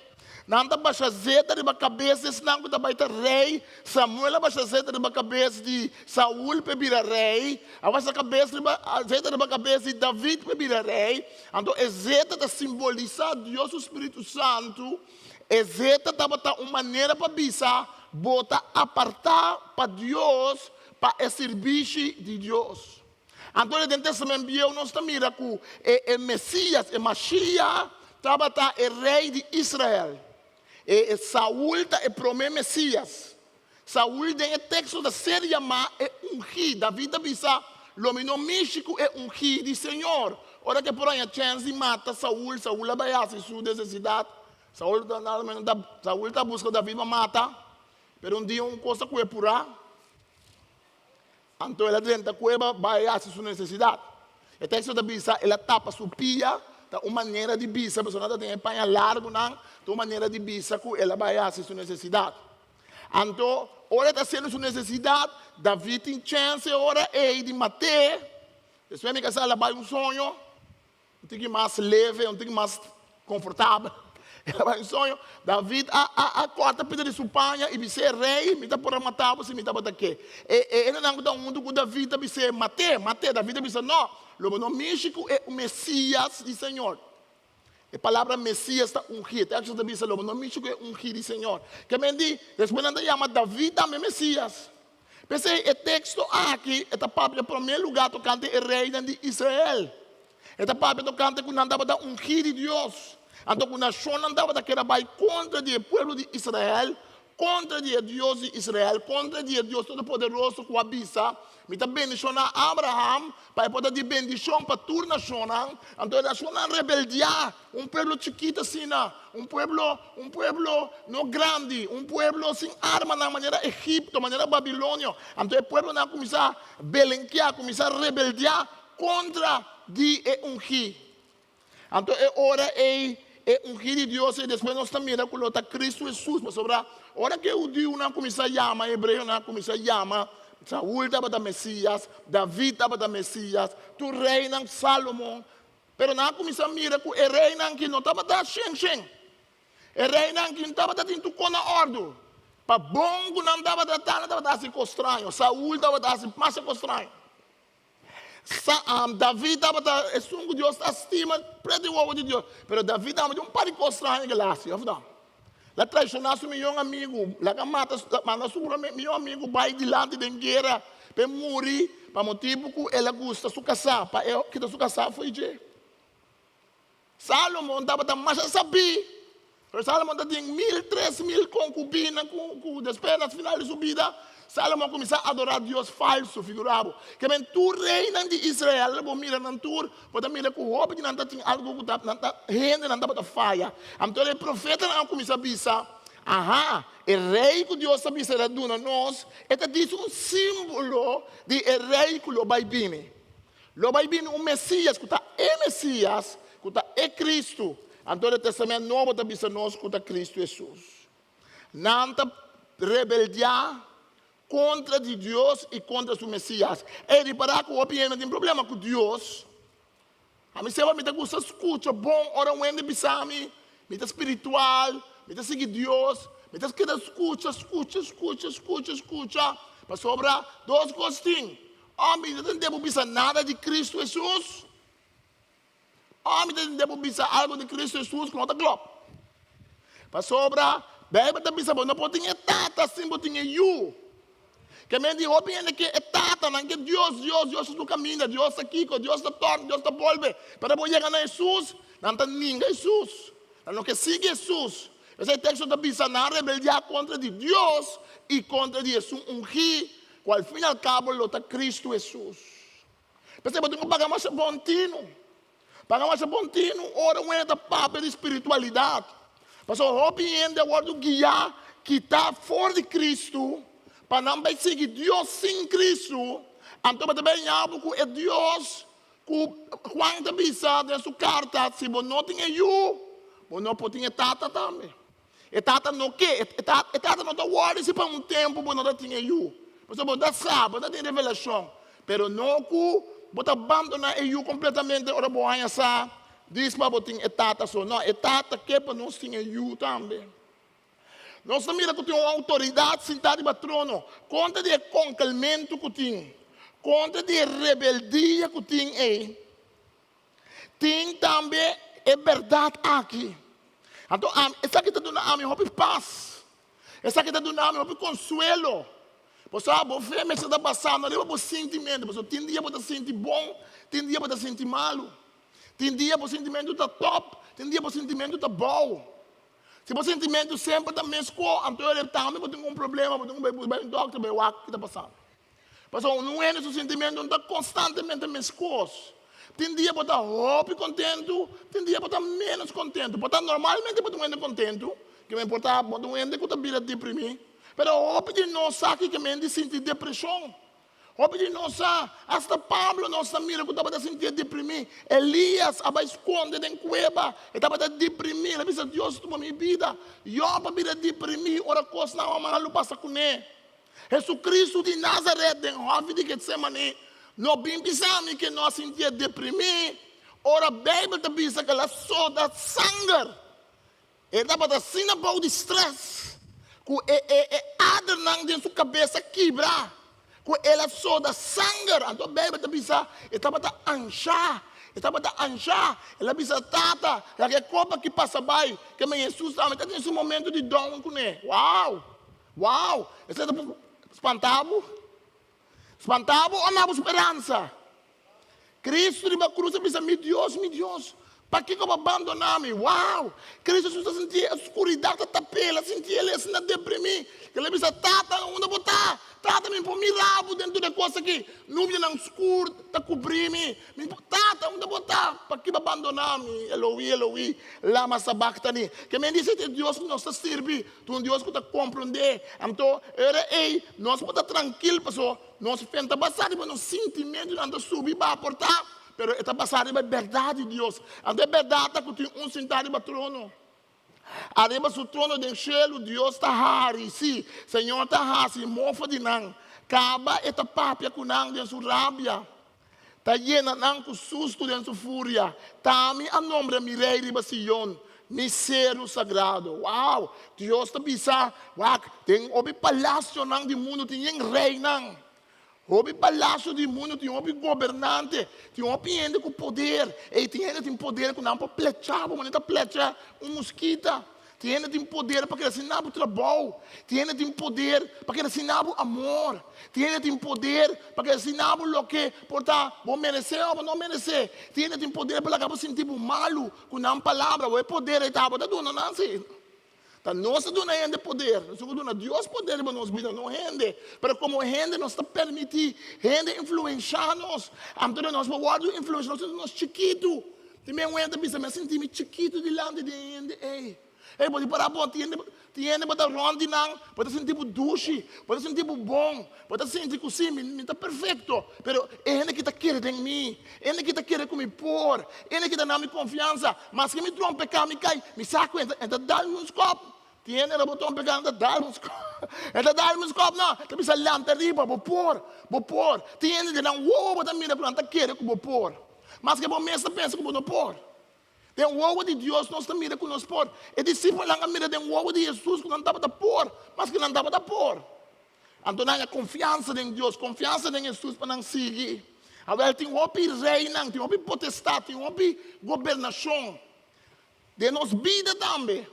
Nan ta basha zeta riba kabes di esnan ku ta bai ta rei. Samuel a basha zeta riba kabes di Saul p'e bira rei. A basha kabes riba zeta riba kabes di David p'e bira rei. Anto e zeta ta simbolisá Dios su spiritu santu. E zeta tabata un manera pa bisa bo ta apartá pa Dios pa e sirbishi di Dios. Anto den Testament Bieu nos ta mira ku e e Mesias, e Mashiach, tabata e rei di Israel. E e Saul ta e promé Mesias. Saul den e teksto ta ser yamá e ungí. David ta bisa, Lo mi no mishi ku e ungí di señor. Ora ku e por haña chèns di mata Saul, Saul a bai hasi su nesesidat. Saul ta Saul ta buska David pa mata, pero un dia un kos a kue purá. Anto el a drenta kueba bai hasi su nesesidat. E teksto ta bisa el a tapa su pia, ta un manera di bisa, pasobra nan ta den e paña largunan, ta un manera di bisa ku el a bai hasi su nesesidat. Anto, ora e ta hasiendo su nesesidat, David tin chèns e ora ei di mat'é. Despues mi kasá el a bai un soño. Un tiki mas leve, un tiki mas konfortabel. El a bai un soño. David a, a, a kòrta pida di su paña i bis'é, Rei, mi ta por a mata bo si mi tabata ke. E, e hendenan ku ta huntu ku David ta bis'é, Mat'é, mat'é. David a bisa, No, lo bo no mishi ku e Mesías di Señor. E palabra Mesías ta ungí. E teksto ta bisa, Lo bo no mishi ku e ungí di Señor. Ke men di, despues nan ta yama David tambe Mesías. P'esei e teksto aki e ta papia promé lugá tokante e reinan di Israel. E ta papia tokante ku nan tabata ungí di Dios, anto ku nashonnan tabata keda bai kontra di e pueblo di Israel, kontra di e Dios di Israel, kontra di e Dios Todopoderoso ku a bisa, Mi ta bendishoná Abraham pa e por ta di bendishon pa tur nashonnan. Anto e nashonnan rebeldiá. Un pueblo chikito asina, un pueblo, un pueblo no grandi, un pueblo sin armanan manera Egipto, manera Babilonio. Anto e pueblonan a kuminsá belenkiá, kuminsá rebeldiá kontra di e ungí. Anto e ora ei e ungí di Dios ei despues nos ta mira ku lo ta Kristu Hesus, pasobra ora ku e hudiunan a kuminsá yama, e hebreonan a kuminsá yama, Saul tabata Mesías, David tabata Mesías, tur reinan, Salomon, Pero nan a kuminsá mira ku e reinan aki no tabata shen shen. E reinan aki no tabata tin tur kos na òrdu. Pa bon ku nan tabata ta, nan tabata hasi kos straño. Saul tabata hasi masha kos straño. Sa, David tabata esun ku Dios ta stima pret di wowo di Dios. Pero David tabata un par di kos straño ku el a hasi, òf no? El a traishoná su miyon amigu, laga mata, manda su miyon amigu bai dilanti den guera pa e muri pa motibu ku el a gusta su kasá, pa e kita su kasá fo'i dje. Sálomon tabata masha sabí, pero Sálomon tatin mil, 3000 konkubina ku ku despues na final di su bida Sálomon a kuminsá adorá dios falsu, figurá bo. Ke men tur reinan di Israel, bo mira nan tur, Bo ta mira ku hopi di nan ta tin algu ku ta nan ta hendenan tabata faya. Anto e profetanan a kuminsá bisa, Aha, e rei ku Dios a bisa el a duna nos, e ta disi un símbolo di e rei ku lo bai bini. Lo bai bini un Mesías ku ta e Mesías, ku ta e Kristu. Anto e Tèstamènt Nobo ta bisa nos ku ta Kristu Hesus. Nan ta rebeldiá Kontra di Dios i kontra su Mesías. Ey ripará ku hopi hende tin problema ku Dios. Ami seba mi ta gusta skucha bon ora un hende bisa mi, mi ta spiritual, mi ta sigui Dios, mi ta keda skucha, skucha, skucha, skucha, skucha, pasobra dos kos tin, òf mi no ta tende bo bisa nada di Kristu Hesus, òf mi ta tende bo bisa algu di Kristu Hesus ku no ta klòp. Pasobra Beibel ta bisa bo no por tin e Tata sin bo tin e Yu. Ke men di hopi hende ke e Tata, nan ke Dios, Dios, Dios ta su kaminda, Dios ta kiko, Dios ta tòrn, Dios ta bolbe. Pero bo yega na Hesus, nan ta ninga Hesus. Nan no ke sigui Hesus. P'esei e teksto ta bisa nan a rebeldiá kontra di Dios i kontra di esun ungí, ku al fin i al kabo lo ta Kristu Hesus. P'esei bo tin ku paga masha bon tinu. Paga masha bon tinu ora un hende ta papia di spiritualidat. Pasobra hopi hende a wòrdu guiá kitá for di Kristu pa nan bai sigui Dios sin Kristu. Anto bo ta bai haña bo ku e Dios ku Juan ta bisa den su karta, si bo no tin e Yu, bo no por tin e Tata tambe. E tata no ke, e tata no ta wòrdu si pa un tempu bo no ta tin e yu. Pasobra bo ta sa, bo ta tin revelashon, pero no ku bo ta bandoná e yu kompletamente ora bo haña sa. Dis pa bo tin e Tata so. No, e Tata ke pa nos tin e Yu tambe. Nos ta mira ku tin un outoridat sintá riba trono kontra di e konkelmentu ku tin, kontra di e rebeldia ku tin ei. Tin tambe e bèrdat aki. Anto ami, esaki ta duna ami hopi pas. Esaki ta duna ami hopi konsuelo. Bo sa, bo fe mester ta basá no riba bo sintimentu, pasobra tin dia bo ta sinti bon, tin dia bo ta sinti malu. Tin dia bo sintimentu ta tòp, tin dia bo sintimentu ta bou. Si bo sintimentu semper ta meskó, anto e tambe bo tin un problema, bo tin ku bai bai un dòkter bai wak ki ta pasando. Pasobra un hende su sintimentu no ta konstantemente meskos. Tin dia bo ta hopi kontentu, tin dia bo ta ménos kontentu. Por ta normalmente bo ta un hende kontentu, ke men por ta bo ta un hende ku ta bira deprimí. Pero hopi di nos sa kiko men di sinti depreshon. Hopi di nos sa, asta Pablo nos ta mira ku tabata sintié deprimí. Elías a bai skonde den kueba, e tabata deprimí, el a bisa, Dios tuma mi bida. Yòb a bira deprimí ora kosnan malu pasa kuné. Hesukristu di Nazaret den hòfi di Getsemaní no bin bisa mi ku e no a sintié deprimí ora Beibel ta bisa ku el a soda sanger. E tabata asina bou di strès ku e e e adernan den su kabes a kibra, ku el a soda sanger. Anto Beibel ta bisa e tabata anshá, e tabata anshá. El a bisa, Tata, laga e kopa aki pasa bai. Keme Hesus tambe ta den su momento di down kuné. Wow! Wow! Esei ta spanta bo? Spanta bo o na bo speransa? Cristo riba cruz a bisa, Mi Dios, mi Dios, pakiko bo a bandona mi? Wow! Cristo Jesus ta sinti e oscuridad ta tap'é, el a sinti el asina deprimí, ku el a bisa, Tata, unda bo ta? Tata, mi por mira bo den tur e kos aki. Nubianan skur ta kubrí mi. Mi por, Tata, unda bo ta? Pakiko bo a bandona mi? Eloí, Eloí, lama sabachtani? Ke men di, E Dios ku nos ta sirbi ta un Dios ku ta komprondé. Anto, e ora ei, nos por ta trankil pasobra Nos fe no ta basá riba nos sintimentunan ta subi baha por ta, pero e ta basá riba e bèrdat di Dios. Anto e bèrdat ta ku tin un sintá riba trono. Ariba su trono den shelu Dios ta hari, sí, Señor ta hasi mofa di nan. Kaba e ta papia ku nan den su rabia, ta yena nan ku sustu den su furia. T'ami a nombra mi rei riba Sion, mi seru sagrado. Wow! Dios ta bisa, Wak, den hopi palasionan di mundu tin yen reinan. Hopi palasio di mundu tin hopi gobernante, tin hopi hende ku poder. Ei, tin hende tin poder ku nan por plecha bo manera ta plecha un muskita. Tin hende tin poder pa keda sin na bo trabou. Tin hende tin poder pa keda sin na bo amor. Tin hende tin poder pa keda sin na bo loke por ta bo meresé òf bo no meresé. Tin hende tin poder pa laga bo sinti bo malu ku nan palabra. Bo e poder ei ta bo ta duna nan si. Ta nos ta duna hende poder. Nos tin ku duna Dios poder riba nos bida, no hende. Pero komo hende nos ta permití hende influenshá nos. Anto nos por wòrdu influenshá, nos sinti nos chikitu. Tin men un hende ta bisa, mi a sinti mi chikitu dilanti di e hende ei. Ei, bo di para bon, tin hende, tin hende bo ta rònt di nan, bo ta sinti bo dushi, bo ta sinti bo bon, bo ta sinti ku sí, mi, mi ta perfekto, pero e hende aki ta kere den mi, e hende aki ta kere ku mi por, e hende aki ta na mi konfiansa, maske mi trompeká, mi kai, mi sa ku e ta, e ta dal mi un skòp. Tin hende na bo trompeká, nan ta dal mi un skòp, e ta dal mi un skòp, no, ta bisa lanta riba, bo por, bo por. Tin hende den nan wowo bo ta mira ku nan ta kere ku bo por. Maske bo mes ta pensa ku bo no por. Den wowo di Dios nos ta mira ku nos por. E disipelnan a mira den wowo di Hesus ku nan tabata por, maske nan tabata por. Anto nan haña konfiansa den Dios, konfiansa den Hesus pa nan sigui. Awel, tin hopi reinan, tin hopi potestat, tin hopi gobernashon den nos bida tambe.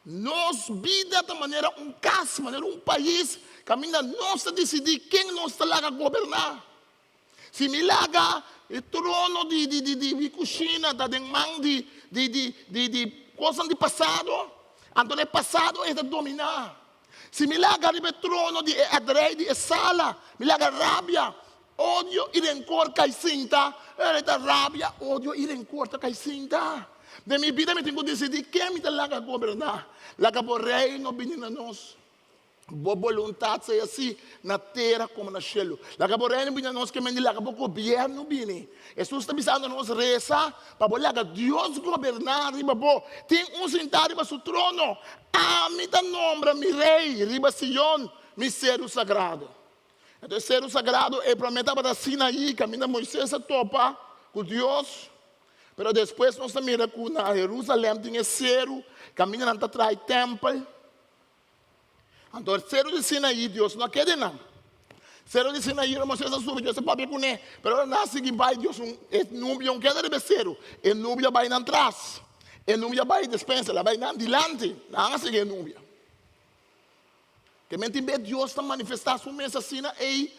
Nos bida ta manera un kas, manera un pais, kaminda nos ta disidí ken nos ta laga goberná. Si mi laga e trono di di di di mi kushina ta den man di di di di di kosnan di pasado, anto e pasado ei ta dominá. Si mi laga riba e trono di e adrei di e sala, mi laga rabia, odio i renkor kai sinta, e ta rabia, odio i renkor ta kai sinta. Den mi bida mi tin ku disidí ken mi ta laga goberná. Laga bo reino bini na nos. Bo boluntat sea así na tera komo na shelu. Laga bo reino bini na nos ke men di laga bo gobièrnu bini. Hesus ta bisando nos resa pa bo laga Dios goberná riba bo. Tin un sintá riba su trono. Ami ta nombra mi rei riba Sion, mi seru sagrado. Enton e seru sagrado ei promé tabata Sinaí, kaminda Moisés a topa ku Dios. Pero despues nos ta mira ku na Herusalèm tin e seru kaminda nan ta traha e tèmpel. Anto e seru di Sinaí Dios no a keda einan. Seru di Sinaí ora Moisés a subi Dios a papia kuné. Pero ora nan a sigui bai Dios un e nubia un keda riba e seru. E nubia bai nan tras. E nubia bai despensa el a bai nan dilanti. Nan a sigui e nubia. Ke men tin bes Dios ta manifestá su mes asina ei,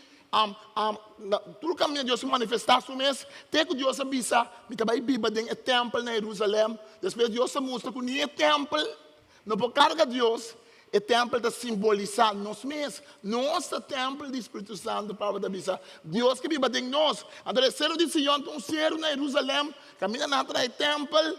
na tur kaminda Dios a manifestá su mes, te ku Dios a bisa, Mi ta bai biba den e tèmpel na Herusalèm. Despues Dios a mustra ku ni e tèmpel no por karga Dios, e tèmpel ta simbolisá nos mes. Nos ta tèmpel di Spiritu Santu, Pablo ta bisa. Dios ke biba den nos. Anto e seru di Sion ta un seru na Herusalèm, kaminda nan a traha e tèmpel.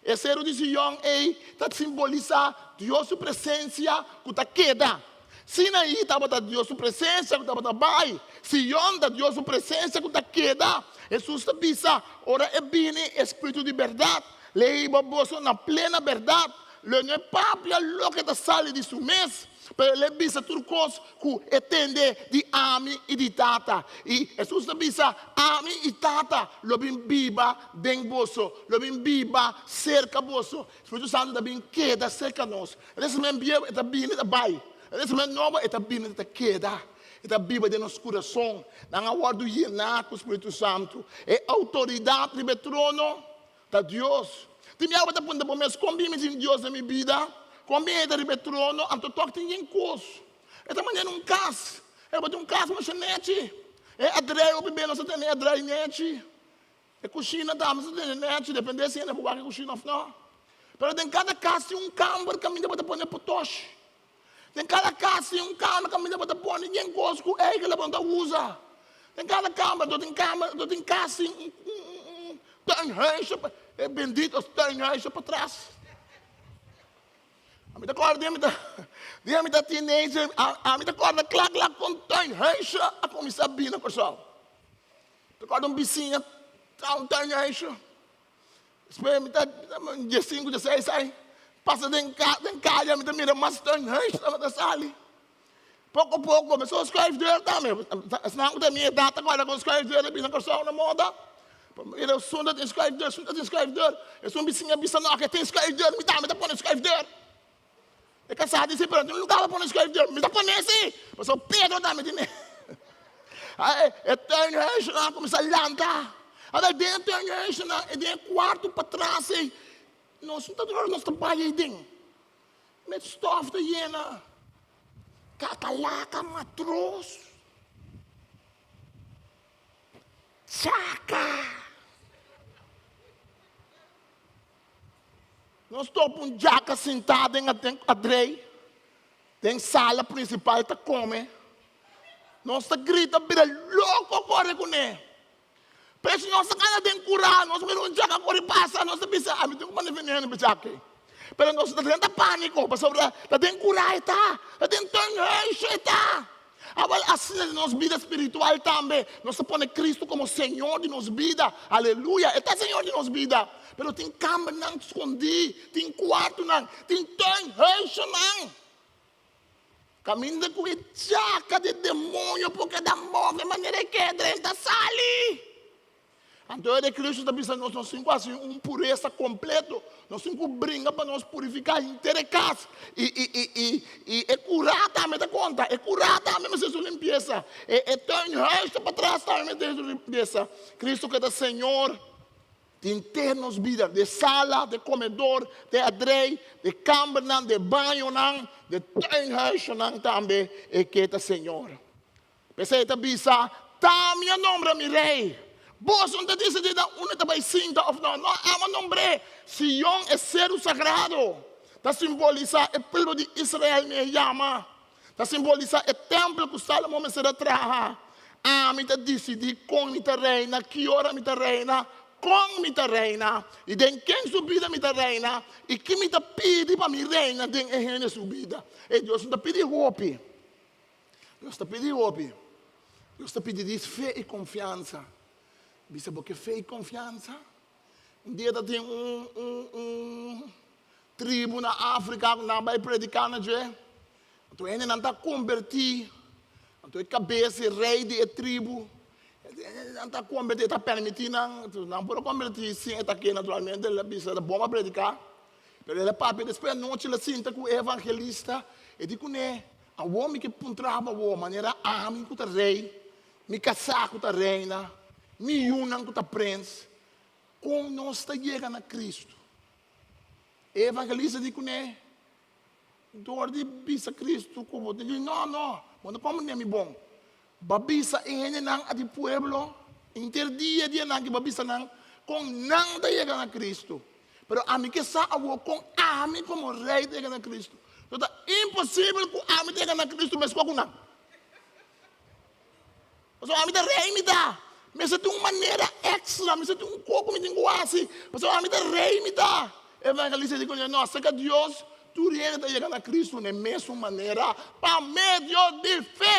E seru di Sion ei ta simbolisá Dios su presensia ku ta keda. Sinaí tabata Dios su presensia ku tabata bai. Sion ta Dios su presensia ku ta keda. Hesus ta bisa, Ora e bini, e spiritu di bèrdat, lo e hiba boso na plena bèrdat. Lo e no e papia loke ta sali di su mes. Pero el a bisa tur kos ku e tende di ami i di Tata. I Hesus a bisa, Ami i Tata lo bin biba den boso, lo bin biba serka boso. Spiritu Santu ta bin keda serka nos. E Testament Bieu e ta bini e ta bai. E Testament Nobo e ta bini e ta keda. E ta biba den nos kurason. Nan a wòrdu yená ku Spiritu Santu. E outoridat riba e trono Ta Dios. Tin biaha bo ta puntra bo mes, Kon bin mi tin Dios den mi bida? Kon bin E ta riba e trono? Anto tòg tin yen kos. E ta manera un kas. E bo tin un kas masha nechi. E adrei hopi be nos ta tene e adrei nechi. E kushina tambe nos ta tene nechi, depende si hende por wak e kushina òf no. Pero den kada kas tin un kamber kaminda bo ta pone potoshi. Den kada kas tin un kamber kaminda bo ta pone yen kos ku eigentlik bo no ta usa. Den kada kamber do tin kamber do tin kas tin un un tuinhuisje e bendito tuinhuisje patras. Ami ta kòrda dia mi ta dia mi ta teenager ami ta kòrda kla kla kon tuinhuisje a kuminsá bini na Kòrsou. Ta kòrda un bisiña traha un tuinhuisje. Despues mi ta diesinku, dieseis aña, pasa den den kaya mi ta mira mas tuinhuis tabata sali. Poko poko mi so schuifdeur tambe. Esnan ku ta mi edat ta kòrda kon schuifdeur a bini na Kòrsou na moda. Mira esun ta tin schuifdeur, esun ta tin schuifdeur. Esun bisiña a bisa no ke tin schuifdeur, mi tambe ta pone schuifdeur. E kasá di si, pero no tin lugar pa pone schuifdeur. Mi ta pone si, pasobra Pedro tambe tin e. E tuinhuisnan a kuminsá lanta. Awor den e tuinhuisnan e den e kuarto patras ei, nos no ta dor nos ta bai ei den. Met stòf ta yena, kakalaka, matros, chaka. Nos topa un djaka sintá den adrei, den sala prinsipal ta kome. Nos ta grita bira loko kore kuné. Pero si nos ta kana den kurá, nos mira un djaka kore pasa, nos ta bisa, ami tin ku manda veneno pa djaka ei. Pero nos ta drenta pániko pasobra ta den kurá e ta, ta den tuinhuisje e ta. Awel, asina den nos bida spiritual tambe, nos ta pone Cristo como Señor di nos bida. Aleluya! E ta Señor di nos bida. Pero tin kambernan skondí, tin kuartunan, tin tuinhuisjenan. Kaminda ku e djaka di demoño por keda move manera e ke drenta sali. Anto e Cristo ta bisa nos, nos tin ku hasi un puresa kompleto, nos tin ku bringa pa nos purifiká henter e kas. I, i, i, i, i e kurá tambe ta konta, e kurá tambe mester su limpiesa, e, e tuinhuis ta patras tambe mester su limpiesa. Cristo ke ta Señor di henter nos bida, di e sala, di e komedor, di e adrei, di e kambernan, di e bañonan, di e tuinhuisnan tambe e ke ta Señor. P'esei e ta bisa, Ta mi a nombra mi rei. Boso no ta disidí na unda ta bai sinta òf no. No, amo a nombr'é. Sion, e seru sagrado, ta simbolisá e pueblo di Israel mi a yama. Ta simbolisá e tèmpel ku Sálomon mester a traha. Ami ta disidí kon mi ta reina, ki ora mi ta reina, kon mi ta reina, i den ken su bida mi ta reina, i ki mi ta pidi pa mi reina den e hende su bida. E Dios no ta pidi hopi. Dios ta pidi hopi. Dios ta pidi dis fe i konfiansa. Bisa bo ke fe i konfiansa? Un dia ta tin un un un tribu na Afrika ku nan a bai prediká na dje. Anto hendenan ta kombertí. Anto e kabes, e rei di e tribu. Nan ta kombertí, e ta permití nan, nan por a kombertí sin e ta ke naturalmente, el a bisa ta bon pa prediká, pero el a papia despues anochi el a sinta ku e evangelista, e di kuné, awor mi ke puntra bo awor, manera ami ku ta rei, mi kasá ku ta reina, mi yunan ku ta prens, kon nos ta yega na Kristu? E evangelista di kuné, Dor di bisa Cristo cu bo tin di, no, no, bo no comprende mi bon. Bo a bisa e hendenan a di pueblo, inter dia di nan ki bo a bisa nan con nan ta yega na Cristo. Pero ami ke sa awor con ami como rey ta yega na Cristo. So ta imposibel cu ami ta yega na Cristo mescua cu nan. Pasobra ami ta rei mi ta. Mester tin un manera extra, mester tin un kos ku mi tin ku hasi. Pasobra ami ta rei mi ta. Evangelista di kuné, no, aserka Dios, tur hende ta yega na Kristu na e mesun manera, pa medio di fe.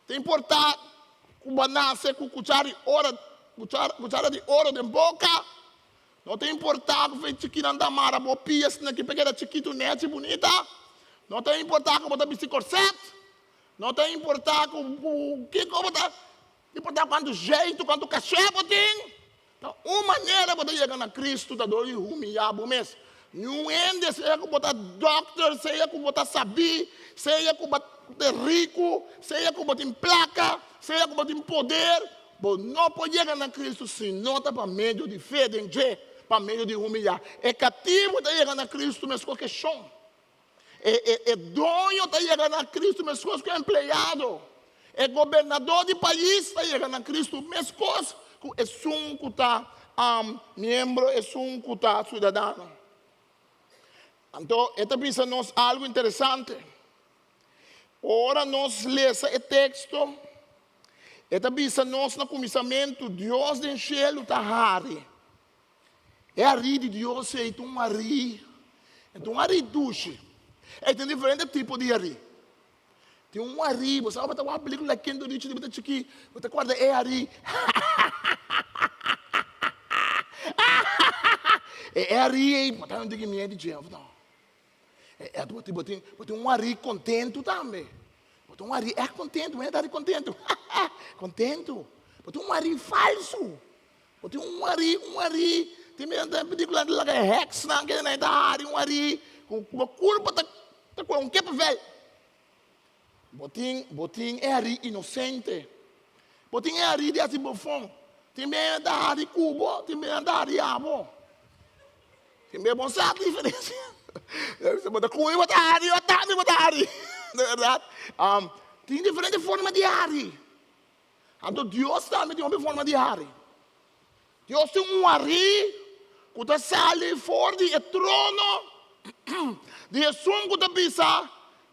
Ta importá ku bo a nase ku kuchara di oro, kuchara di oro den boka, No ta importá ku fe chikinan ta mara bo pia asina ki pa keda chikitu nèchi bunita. No ta importá ku bo ta bisti kòrsèt. No ta importá ku kiko bo ta importá kuantu zjeitu, kuantu kashè bo tin. Ta un manera bo ta yega na Kristu ta dor di humiyá bo mes. Niun hende, sea ku bo ta dòkter, sea ku bo ta sabí, sea ku bo ta riku, sea ku bo tin plaka, sea ku bo tin poder, Bo no por yega na Kristu si no ta pa medio di fe den dje, pa medio di humiliá. E katibu ta yega na Kristu meskos ku e shon. E, e, e doño ta yega na Kristu meskos ku e empleado. E gobernador di pais ta yega na Kristu meskos ku esun ku ta um, miembro, esun ku ta siudadano. Anto, e ta bisa nos algu interesante. Ora nos lesa e teksto, E ta bisa nos na kuminsamentu, Dios den shelu ta hari. E hari di Dios ei ta un hari, e ta un hari dushi. E tin diferente tipo di hari. Tin un hari, bo sa bo ta wak pelikula Ken Dorichi di bo ta chikí, bo ta kòrda e hari, E hari ei, bo ta di miedu dje, òf no? E bo tin, bo tin, bo tin un hari kontentu tambe. Bo tin un hari ègt kontentu, bo ta hari kontentu, kontentu. Bo tin un hari falsu. Bo tin un hari, un hari, tin bia den pelikula nan ta laga e hèksnan kende nan ta hari un hari ku bo kurpa ta ta kue un kippenvel. Bo tin, bo tin e hari inosente. Bo tin e hari di hasi bofon. Tin bia nan ta hari ku bo, tin bia nan ta hari abo. Tin bia bon sa diferensia. Bo ta kumi bo ta hari, bo ta bo ta hari. De berdad. Tin diferente forma di hari. Anto Dios tambe tin hopi forma di hari. Dios tin un hari ku ta sali for di e trono di esun ku ta bisa,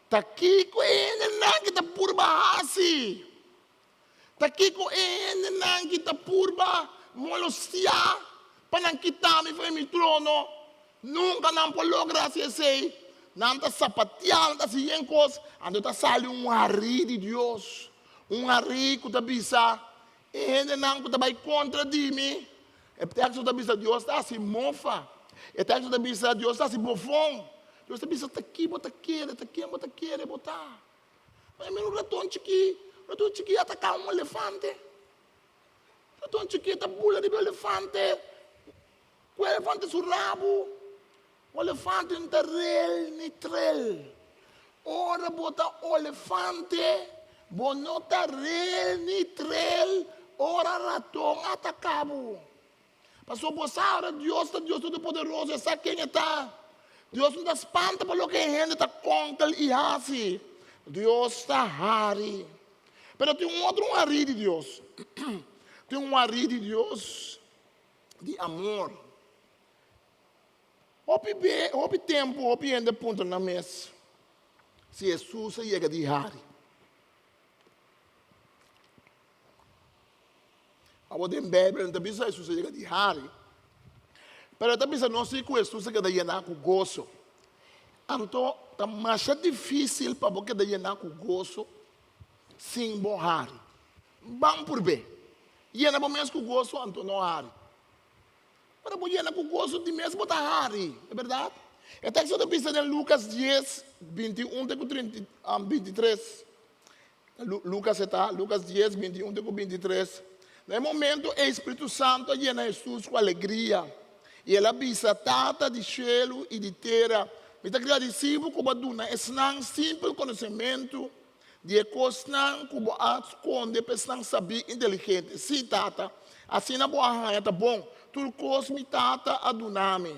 Ta kiko e hendenan ki ta purba hasi? Ta kiko e hendenan ki ta purba molostiá pa nan kita mi for di mi trono? Nunka nan por logra hasi esei. Nan ta sapatiá, nan ta hasi yen kos, anto ta sali un harí di Dios, un harí ku ta bisa, E hendenan ku ta bai kontra di mi. E teksto ta bisa Dios ta hasi mofa. E teksto ta bisa Dios ta hasi bofon. Dios ta bisa ta ki bo ta kere, ta ken bo ta kere bo ta. Bai mira un raton chikí, raton chikí a ataká un elefante. Raton chikí ta bula riba e elefante, ku e elefante su rabu. Olefante no ta rel ni trel. Ora bo ta olefante, bo no ta rel ni trel ora raton ataká bo. Pasobra bo sa ora Dios ta Dios Todopoderoso, e sa ken e ta. Dios no ta spanta pa loke hende ta konkel i hasi. Dios ta hari. Pero tin un otro un hari di Dios. Tin un hari di Dios di amor. Hopi be, hopi tempu, hopi hende a puntra nan mes si Hesus a yega di hari. Awor den Beibel no ta bisa Hesus a yega di hari, pero e ta bisa nos si ku Hesus a keda yená ku goso. Anto ta masha difísil pa bo keda yená ku goso sin bo hari. Ban purb'é. Yena bo mes ku goso anto no hari. Ora bo yena ku goso di mes bo ta hari, e bèrdat? E teksto ta bisa den Lukas dies, 21 te ku 23. Na Lucas e ta, Lucas dies, binti un te ku bintitres. Na e momento ei Spiritu Santu a yena Hesus ku alegria, i el a bisa, Tata di shelu i di tera, mi ta gradisí bo ku bo a duna esnan simpel konosementu di e kosnan ku bo a skonde pa esnan sabí i inteligente. Sí, Tata, asina bo a haña ta bon. Tur kos mi Tata a duna mi.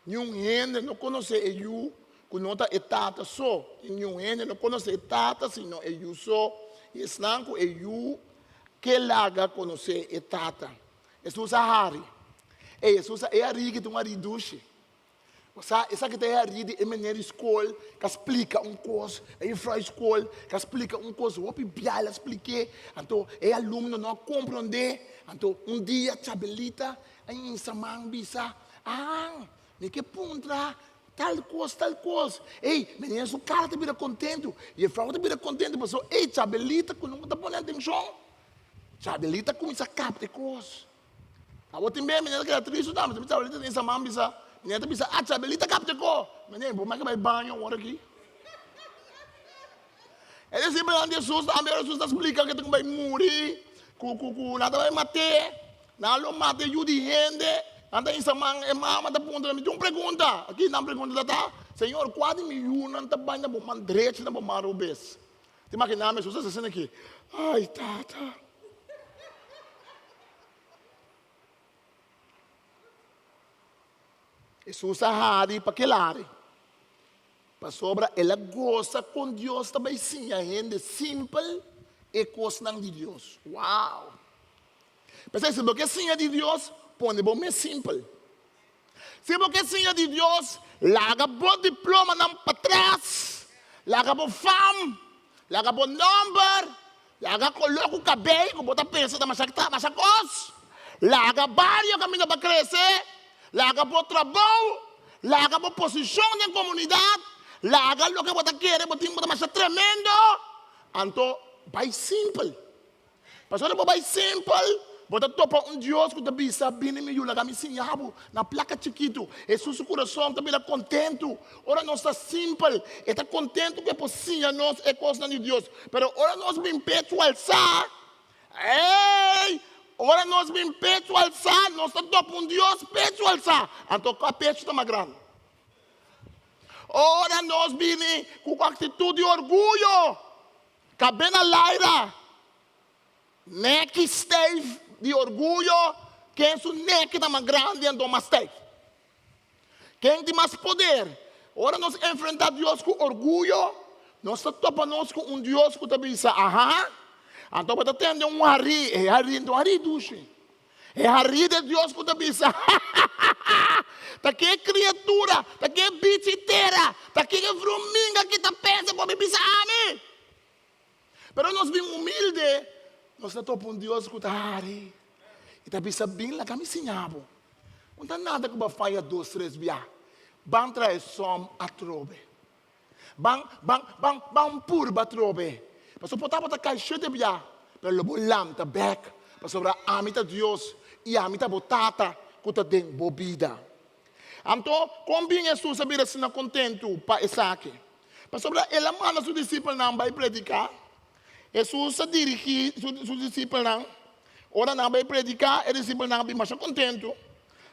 Niun hende no konosé e Yu ku no ta e Tata so, i niun hende no konosé e Tata sino e Yu so, i esnan ku e Yu ke laga konosé e Tata. Hesus a hari. Ey, Hesus a, e hari ki ta un hari dushi. Bo sa, esaki ta e hari di e meneer di skol ku a splika un kos, e yufrou di skol ku a splika un kos hopi bia el a splik'é, anto e alumno no a komprondé, anto un dia Chabelita a hinsa man bisa, Aan, mi ke puntra tal kos, tal kos. Ey, meneer su kara ta bira kontentu, yufrou ta bira kontentu pasobra ey, Chabelita ku nunka ta pone atenshon, Chabelita kuminsá kapta e kos. Abo tin be meneer ta keda tristu tambe, ta Chabelita tin sa man bisa, meneer ta bisa, ah Chabelita kapta e kos. Meneer, bo mester bai baño ora aki. E disipelnan di Hesus tambe, ora Hesus ta splika ke ta ku bai muri, ku ku ku nan ta bai mat'é, nan lo mata e yu di hende, nan ta hisa man, e mama ta puntra, mi tin un pregunta, aki nan pregunta ta ta, Señor, kua di mi yunan ta bai na bo man drechi na bo man robes? Ta imaginá mi Hesus ta asina aki, Ai Tata. Hesus a hari pa kel ari. Pasobra el a gosa kon Dios ta bai siña hende simpel e kosnan di Dios. Wow! P'esei si bo ke siña di Dios, pone bo mes simpel. Si bo ke siña di Dios, laga bo diplomanan patras, laga bo fam, laga bo nòmber, laga koló ku kabei ku bo ta pensa ta masha ta masha kos, laga bario kaminda bo a krese, laga bo trabou, laga bo posishon den komunidat, laga loke bo ta kere bo tin bo ta masha tremendo, anto bai simpel. Pasobra bo bai simpel, bo ta topa un Dios ku ta bisa, Bini mi yu, laga mi siña bo na plaka chikitu. Hesus su kurason ta bira kontentu ora nos ta simpel. E ta kontentu ku e por siña nos e kosnan di Dios. Pero ora nos bin pechu alsá, ey! Ora nos bin pechu alsá, nos ta topa un Dios pechu alsá. Anto kua pechu ta mas grandi? Ora nos bini ku aktitut di orguyo, Kabena laira, neki stijf di orguyo, ken su neki ta mas grandi anto mas stijf? Ken tin mas poder? Ora nos enfrenta Dios ku orguyo, nos ta topa nos ku un Dios ku ta bisa, Aha, anto bo ta tende un harí, e harí no harí dushi. E harí de Dios ku ta bisa, Ha-ha-ha-ha! Ta ke kriatura, ta ke bichi tera, ta ke vruminga ki ta pensa por mi bisa ami? Pero nos bin humilde, nos ta topa un Dios ku ta hari i ta bisa, Bin laga mi siña bo. No ta nada ku bo a faya dos tres bia. Ban traha e sòm atrobe. Ban, ban, ban, ban purba atrobe. Pasobra por tabata kai shete bia, pero lo bo lanta bek, pasobra ami ta Dios i ami ta bo Tata ku ta den bo bida. Anto, kon bin Hesus a bira asina kontentu pa esaki? Pasobra el a manda su disipelnan bai prediká. Hesus a dirigí su disipelnan. Ora nan bai prediká, e disipelnan a bin masha kontentu.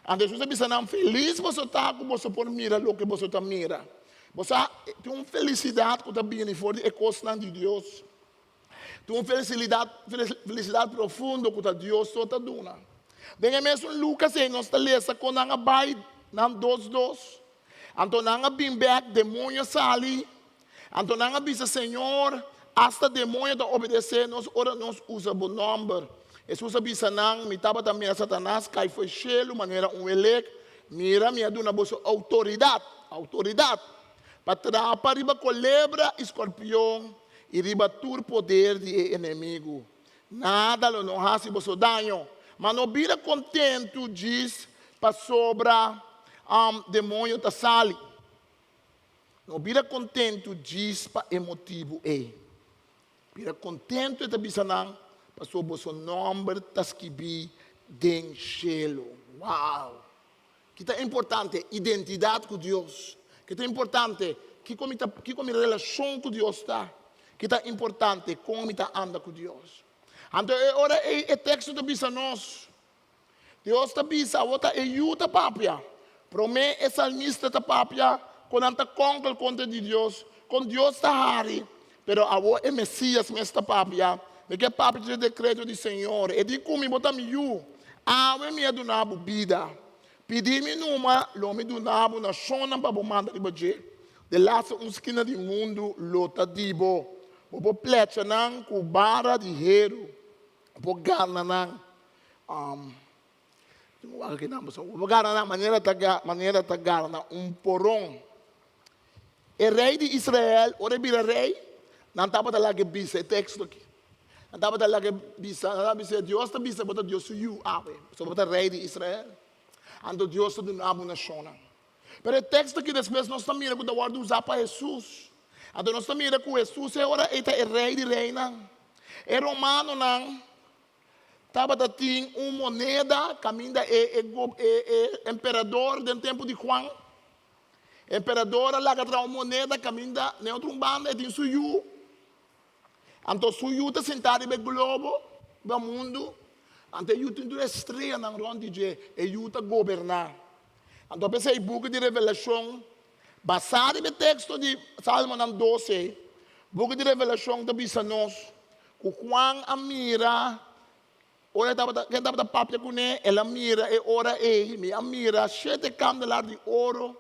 Anto Hesus a bisa nan, Felis boso ta ku boso por mira loke boso ta mira. Bo sa, tin un felisidat ku ta bini for di e kosnan di Dios. Tin un felisilidat, felisidat profundo ku ta Dios so ta duna. Den e mesun Lukas ei nos ta lesa kon nan a bai nan dos dos. Anto nan a bin bèk, demoño a sali. Anto nan a bisa, Señor, asta demoño ta obedesé nos ora nos usa bo nòmber. Hesus a bisa nan, Mi tabata mira Satanas kai for shelu manera un welek. Mira, mi a duna boso outoridat, outoridat, pa trapa riba kolebra i skorpion i riba tur poder di e enemigu. Nada lo no hasi boso daño. Ma no bira kontentu djis pasobra demoño ta sali. No bira kontentu djis pa e motibu ei. Bira kontentu, e ta bisa nan, pasobra boso nòmber ta skibí den shelu. Wow! Ki ta importante? Identidat ku Dios. Ki ta importante? Kiko mi ta, kiko mi relashon ku Dios ta? Ki ta importante, kon mi ta anda ku Dios. Anto e ora ei e teksto ta bisa nos, Dios ta bisa, awor ta e yu ta papia. Promé e salmista ta papia kon nan ta kònkel kontra di Dios, kon Dios ta hari, pero awor e Mesias mes ta papia, Mi ke papia dje dekreto di Señor, e di ku mi, Bo ta mi yu, awe mi a duna bo bida. Pidi mi numa, lo mi duna bo nashonnan pa bo manda riba dje. De laatste un skina di mundu lo ta di bo. Bo por plecha nan ku bara di heru, bo por gana nan. Bo por gana nan manera ta manera ta gana un poron. E rei di Israel, ora e bira rei, nan tabata laga e bisa e teksto aki. Nan tabata laga e bisa, nan tabata bisa, Dios ta bisa bo ta Dios su yu awe, pasobra bo ta rei di Israel. Anto Dios ta duna bo nashonnan. Pero e teksto aki despues nos ta mira ku ta wòrdu usá pa Hesus. Anto nos ta mira ku Hesus e ora ei ta e rei di reinan. E romanonan Tabata tin un moneda kaminda e e emperador den tempu di Juan, emperador a laga traha un moneda kaminda den otro un banda e tin su yu. Anto su yu ta sintá riba e globo, riba mundu, anto e yu tin tur e streanan rònt di dje, e yu ta goberná. Anto p'esei buki di Revelashon, basá riba e teksto di Salmonan dose, buki di Revelashon ta bisa nos Ku Juan a mira ora e tabata, ken tabata papia kuné, el a mira e ora ei, mi a mira shete kandelar di oro,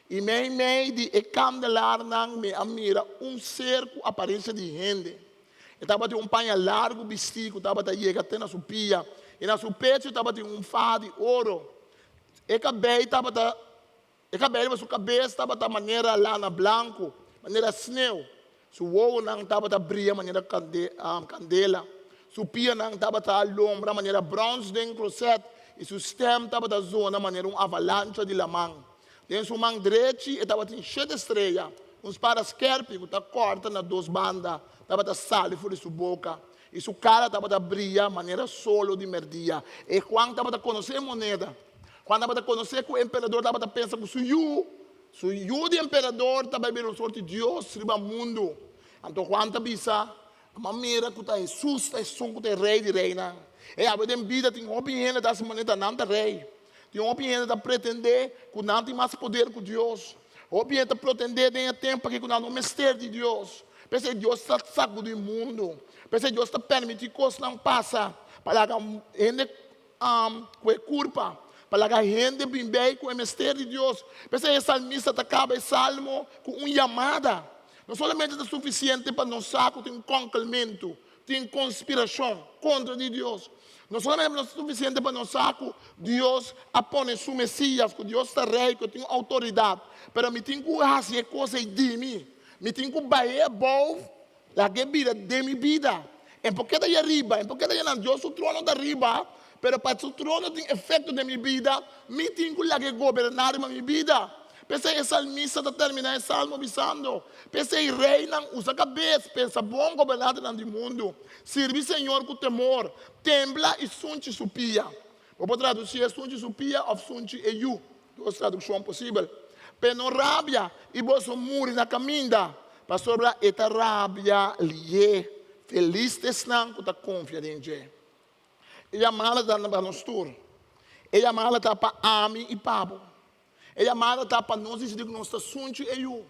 i meimei di e kandelarnan mi a mira un ser ku aparensia di hende. E tabatin un paña largu bistí ku tabata yega te na su pia, i na su pechu tabatin un faha di oro. E kabei tabata E kabei riba su kabes tabata manera lana blanku, manera sneu. Su wowonan tabata bria manera kandela. Su pianan tabata lombra manera bròns den kloset, i su stèm tabata zona manera un avalancha di laman. Den su man drechi e tabatin shete strea. Un spada skèrpi ku ta kòrta na dos banda tabata sali for di su boka, i su kara tabata bria manera solo di mèrdia. E Juan tabata konosé e moneda. Juan tabata konosé ku e emperador tabata pensa ku su yu, su yu di emperador ta bai bira un sorti dios riba mundu. Anto Juan ta bisa, Bo a mira ku ta Hesus ta esun ku ta e Rei di reinan. E awe den bida tin hopi hende ta hasi manera ta nan ta rei. Tin hopi hende ta pretendé ku nan tin mas poder ku Dios. Hopi hende ta pretendé den e tempu aki ku nan no mester di Dios. P'esei Dios ta sakudí mundu. P'esei Dios ta permití kosnan pasa pa laga hende Ku e kurpa, pa laga hende bin bei ku e mester di Dios. P'esei e salmista ta kaba e salmo ku un yamada. No solamente ta sufisiente pa nos sa ku tin kònkelmentu, tin konspirashon kontra di Dios. No solamente no ta sufisiente pa nos sa ku Dios a pone su Mesias, ku Dios ta Rei, ku e tin outoridat, pero mi tin ku hasi e kos ei di mi. Mi tin ku bai abou Laga e bira den mi bida. En por keda ei ariba, en por keda einan. Dios su trono ta riba, pero pa su trono tin efekto den mi bida, mi tin ku laga e goberná riba mi bida. P'esei e salmista ta terminá e salmo bisando, P'esei reinan, usa kabes, pensa bon, gobernantenan di mundu, sirbi Señor ku temor, tembla i sunchi su pia. Bo por tradusí e sunchi su pia òf sunchi e yu. Dos tradukshon posibel. P'e no rabia i boso muri na kaminda, pasobra e ta rabia lié. Felis ta esnan ku ta konfia den dje. E yamada ta pa nos tur. E yamada ta pa ami i pa bo. E yamada ta pa nos disidí ku nos ta sunchi e yu,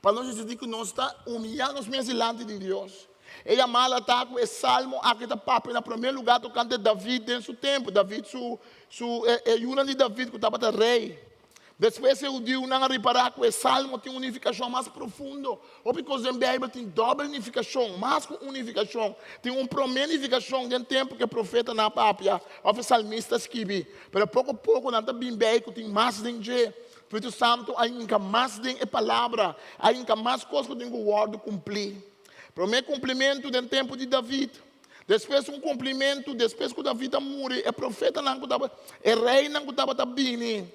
pa nos disidí ku nos ta humiyá nos mes dilanti di Dios. E yamada ta ku e salmo aki ta papia na promé lugá tokante David den su tempu, David su su e yunan di David ku tabata rei. Despues e hudiunan a ripará ku e salmo tin un nifikashon mas profundo. Hopi kos den Beibel tin dòbel nifikashon, mas ku un nifikashon. Tin un promé nifikashon den tempu ku e profetanan a papia òf e salmista a skibi, pero poko poko nan ta bin bei ku tin mas den dje. Spiritu Santu a hinka mas den e palabra, a hinka mas kos ku tin ku wòrdu kumplí. Promé kumplimentu den tempu di David, despues un kumplimentu despues ku David a muri, e profetanan ku tabata, e reinan ku tabata bini,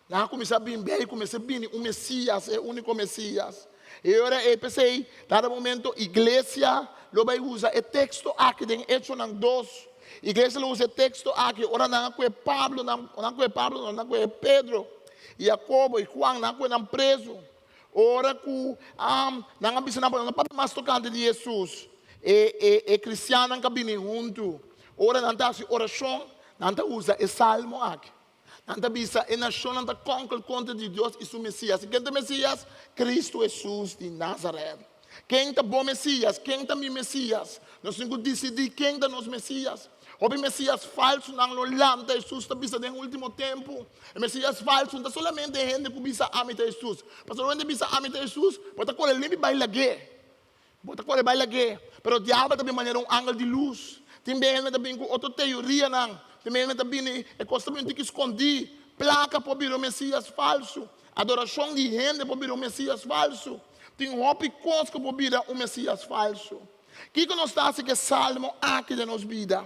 nan a kuminsá bin bei ku mester bini un Mesias, e úniko Mesias. E ora ei, p'esei, dado momento iglesia lo bai usa e teksto aki den Echonan dos. Iglesia lo usa e teksto aki ora nan a kohe Pablo, nan, nan a kohe Pablo, no, nan a kohe Pedro i Jakobo i Juan, nan a kohe nan prezu. Ora ku nan a bisa nan pa nan no papia mas tokante di Hesus, e e e kristiannan ka bini huntu. Ora nan ta hasi orashon, nan ta usa e salmo aki. Nan ta bisa e nashonnan ta kònkel kontra di Dios i su Mesias. I ken ta Mesias? Kristu Hesus di Nazaret. Ken ta bo Mesias? Ken ta mi Mesias? Nos tin ku disidí ken ta nos Mesias. Hopi Mesias falsunan lo lanta, Hesus ta bisa den último tempu. E Mesias falsu no ta solamente e hende ku bisa ami ta Hesus. Pasobra ora hende bisa ami ta Hesus, bo ta kore limpi bai lag'é. Bo ta kore bai lag'é. Pero diabel ta bin manera un angel di lus. Tin be hende ta bin ku otro teorianan. Tin be hende ta bini, e kos ta bin un tiki skondí. Plaka por bira un Mesias falsu. Adorashon di hende por bira un Mesias falsu. Tin hopi kos ku por bira un Mesias falsu. Kiko nos ta hasi ku e salmo aki den nos bida?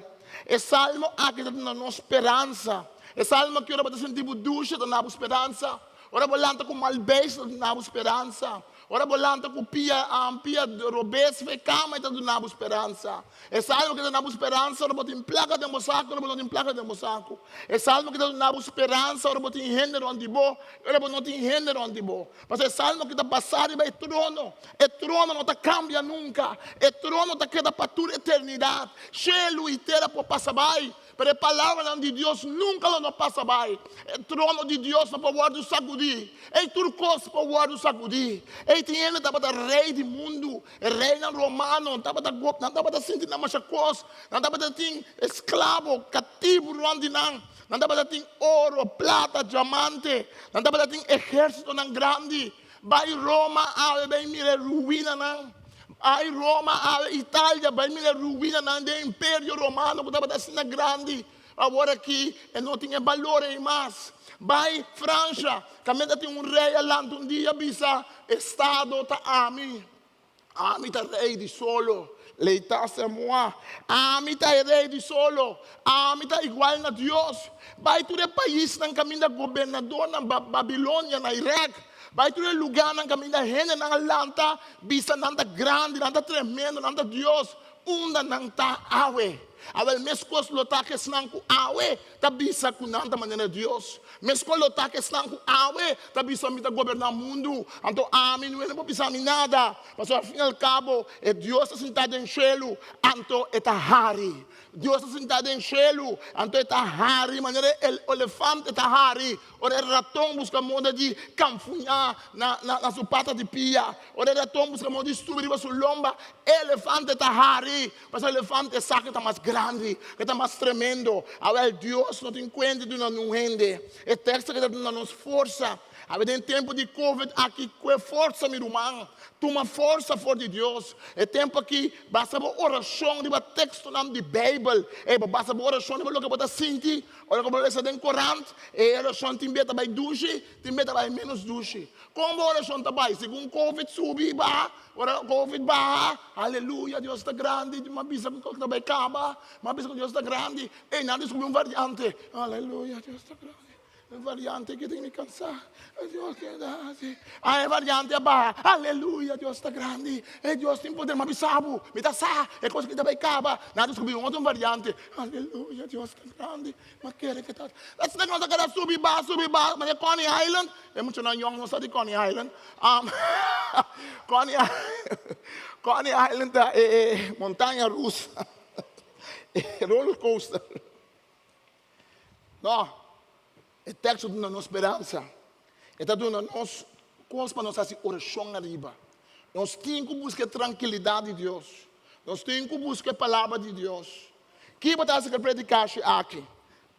E salmo aki ta duna nos speransa. E salmo aki ora bo ta sinti bo dushi ta duna bo speransa. Ora bo lanta ku mal beis ta duna bo speransa. Ora bo lanta ku pia pia robes for e kama e ta duna bo speransa. E salmo aki ta duna bo speransa ora bo tin plaka den bo saku ora bo no tin plaka den bo saku. E salmo aki ta duna bo speransa ora bo tin hende rònt di bo i ora bo no tin hende rònt di bo. Pasobra e salmo aki ta basá riba e trono. E trono no ta kambia nunka. E trono ta keda pa tur eternidat. Shelu i tera por pasa bai, pero e palabranan di Dios nunka lo no pasa bai. E trono di Dios no por wòrdu sagudí. Ei tur kos por wòrdu sagudí. Ei tin hende tabata rei di mundu. E reinan romano tabata nan tabata sinti nan masha kos. Nan tabata tin esklabo, katibu rònt di nan. Nan tabata tin oro, plata, diamante. Nan tabata tin ehérsitonan grandi. Bai Roma awe bai mira e ruinanan. Bai Roma awe, Italia, bai mira e ruinanan den Imperio Romano ku tabata asina grandi. Awor aki e no tin e balor ei mas. Bai Fransha, kaminda tin un rei a lanta un dia bisa, Estado ta ami. Ami ta rei di solo, L'État c'est moi. Ami ta e rei di solo. Ami ta igual na Dios. Bai tur e paisnan kaminda gobernadornan ba Babilonia na Irak. Bai tur e lugánan kaminda hendenan a lanta bisa nan ta grandi, nan ta tremendo, nan ta Dios. Unda nan ta awe? Awel meskos lo ta ku esnan ku awe ta bisa ku nan ta manera Dios. Meskos lo ta ku esnan ku awe ta bisa mi ta goberná mundu, anto ami no hende por bisa mi nada, pasobra al fin i al kabo e Dios ta sintá den shelu, anto e ta hari. Dios ta sintá den shelu, anto e ta hari manera e olefante ta hari ora e raton buska moda di kanfuñá na na su pata di pia. Ora e raton buska moda di subi riba su lomba, e elefante ta hari. Pasobra elefante sa ku e ta mas grandi, ku e ta mas tremendo. Awel, Dios no tin kuenta di duna niun hende. E teksto aki ta duna nos forsa. Awe den tempu di covid aki, kue forsa mi ruman. Tuma forsa for di Dios. E tempu aki, basa bo orashon riba tekstonan di Beibel. Ey, bo basa bo orashon riba loke bo ta sinti, ora ku bo lesa den korant. E orashon tin bia ta bai dushi, tin bia ta bai ménos dushi. Kon bo orashon ta bai? Segun covid subi i baha, Ora covid baha, aleluya, Dios ta grandi, m'a bisa ku kos ta bai kaba, m'a bisa ku Dios ta grandi, ey nan diskubri un variante, aleluya, Dios ta grandi, e variante aki tin mi kansa, Dios ke ta hasi, ah e variante a baha, aleluya, Dios ta grandi, ey Dios tin poder, m'a bisa bo, mi ta sa e kos aki ta bai kaba, nan diskubri un otro variante, aleluya, Dios ta grandi, m'a kere ke ta, asina ku nos a keda subi baha, subi baha, manera Coney Island. E muchanan yong no sa di Coney Island. Coney Coney Island ta e montaña rusa. E roller coaster. No, e teksto duna nos speransa. E ta duna nos kos pa nos hasi orashon ariba. Nos tin ku buska e trankilidat di Dios. Nos tin ku buska e palabra di Dios. Ki bo ta hasi ku e predikashi aki?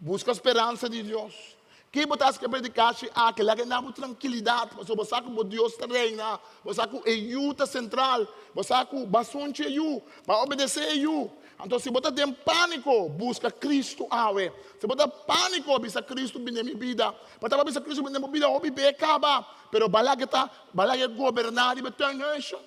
Buska speransa di Dios. Ke bo ta hasi ku e predikashi aki? Laga e na bo trankilidat, pasobra bo sa ku bo Dios ta reina. Bo sa ku e Yu ta sentral. Bo sa ku bo a sunchi e Yu, bo a obedesé e Yu. Anto si bo ta den pániko, buska Kristu awe. Si bo ta pániko, bisa Kristu bini den mi bida. Bo tabata bisa Kristu bini den bo bida hopi be kaba, pero bo a laga e ta, bo a laga e goberná riba e tuinhuisje.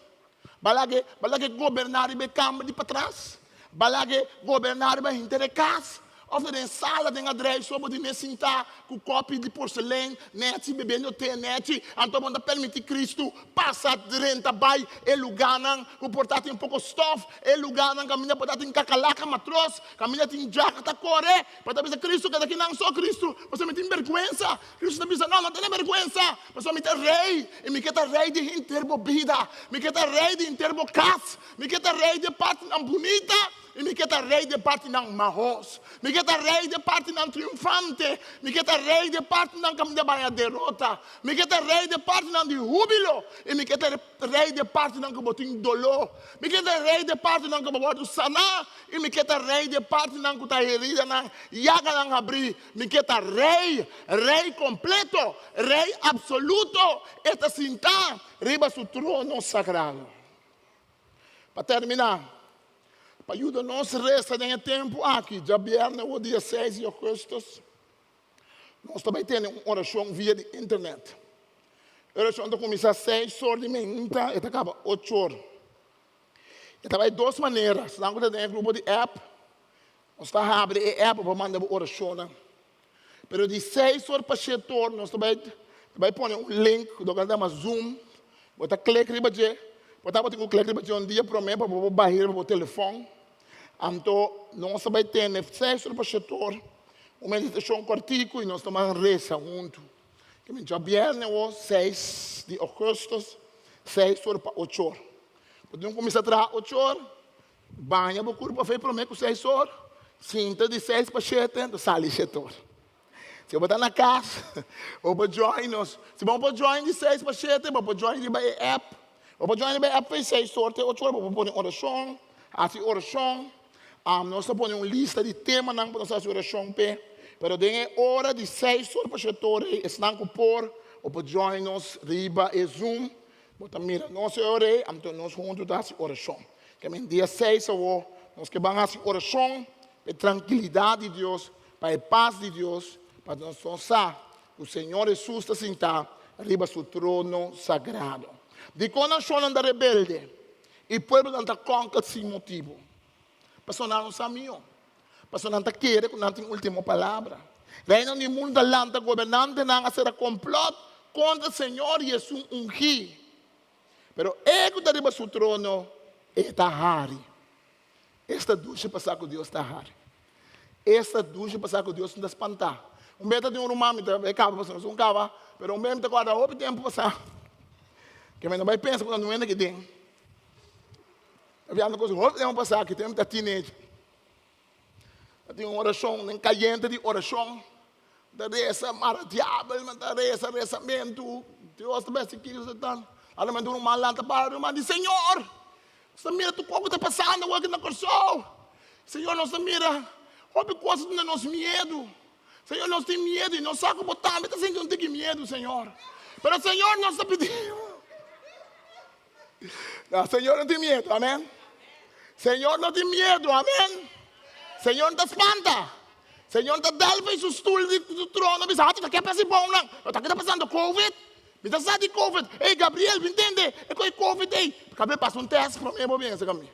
Bo a laga, bo a laga e goberná riba e kamber di patras. Bo a laga e goberná riba henter e kas. Òf ta den sala den adrèi so bo di mes sintá ku kòpi di porselein nèchi bebendo te nèchi, anto bo no ta permití Kristu pasa drenta bai e lugánan ku por ta tin poko stòf, e lugánan kaminda por ta tin kakalaka matros, kaminda tin djaka ta kore, bo ta bisa Kristu keda kinan so Kristu, pasobra mi tin bèrgwensa. Kristu ta bisa, No, no tene bèrgwensa, pasobra mi ta rei i mi ke ta rei di henter bo bida, mi ke ta rei di henter bo kas, mi ke ta rei di e partinan bunita. I mi ke ta rei di e partinan mahos. Mi ke ta rei di e partinan triunfante. Mi ke ta rei di e partinan kaminda baña derota. Mi ke ta rei di e partinan di húbilo. I mi ke ta rei di e partinan ku bo tin doló. Mi ke ta rei di e partinan ku bo wòrdu saná. I mi ke ta rei di e partinan ku ta heridanan, yaganan habrí. Mi ke ta rei, rei kompleto, rei apsoluto. E ta sintá riba su trono sagrado. Pa terminá, pa yuda nos resa den e tempu aki, djabièrnè o dia seis di ougùstùs, nos ta bai tene un orashon via di internet. E orashon ta kuminsá seis or di meinta i ta kaba ocho or. E ta bai dos manera, esnan ku ta den e grupo di app, nos ta habri e app pa manda bo orashonnan. Pero di seis or pa shete or nos ta bai ta bai pone un link ku ta yama zoom, bo ta klik riba dje, bo tabatin ku klik riba dje un dia promé pa bo por baha riba bo telefòn. Anto nos ta bai tene seis or pa shete or un meditashon kòrtiku i nos ta ban resa huntu. Ke men djabièrnè awor seis di ougùstùs seis or pa ocho or. Bo tin ku kuminsá traha ocho or. Baña bo kurpa afei promé ku seis or, sinta di seis pa shete, anto sali shete or. Si bo ta na kas, bo por join nos. Si bo no por join di seis pa shete, bo por join riba e app. Bo por join riba e app fei seis or te ocho or, bo por pone orashon, hasi orashon. Nos ta pone un lista di temanan pa nos hasi orashon p'e. Pero den e ora di seis or pa shete or ei, esnan ku por, bo por join nos riba e Zoom. Bo ta mira nos e ora ei, anto nos huntu ta hasi orashon. Ke men dia seis awor, nos ke ban hasi orashon pa e trankilidat di Dios, pa e pas di Dios, pa nos nos sa ku Señor Hesus ta sintá riba su trono sagrado. Dikon nashonnan ta rebelde i pueblonan ta kònkel sin motibu? Pasobra nan no sa mihó. Pasobra nan ta kere ku nan tin último palabra. Reinan di mundu ta lanta gobernantenan a sera komplòt kontra Señor i esun ungí. Pero e ku ta riba su trono, e ta hari. Esta dushi pa sa ku Dios ta hari. Esta dushi pa sa ku Dios no ta spantá. Un bes ta tin un ruman, mi ta e kaba pasobra nos un kaba, pero un bes mi ta kòrda hopi tempu pasá, ke mi no bai pensa ku nan no hende aki den. Ta biando kos hopi tempu pasá, ki tempu mi ta teenager. Ta tin un orashon, den kayente di orashon, ta resa mara diabel, mi ta resa resamentu, Dios ta besti kiko satan. Alamente un ruman lanta para, ruman di, Señor, nos ta mira tur kos ku ta pasando awor aki na Kòrsou. Señor, nos ta mira hopi kos ta duna nos miedu. Señor, nos tin miedu i nos sa ku bo tambe ta sinti un tiki miedu, Señor. Pero Señor, nos ta pidi bo. No, Señor no tin miedu, amén. Señor no tin miedu, amén. Señor no ta spanta. Señor no ta dal pa su stoel di su trono bisa, ta ke pasa bon nan? No ta ke ta pasando COVID? Mi ta sa di COVID. Ey, Gabriel, mi ntende e koe COVID ey. Gabriel pasa un test prome bo bin esaki mi.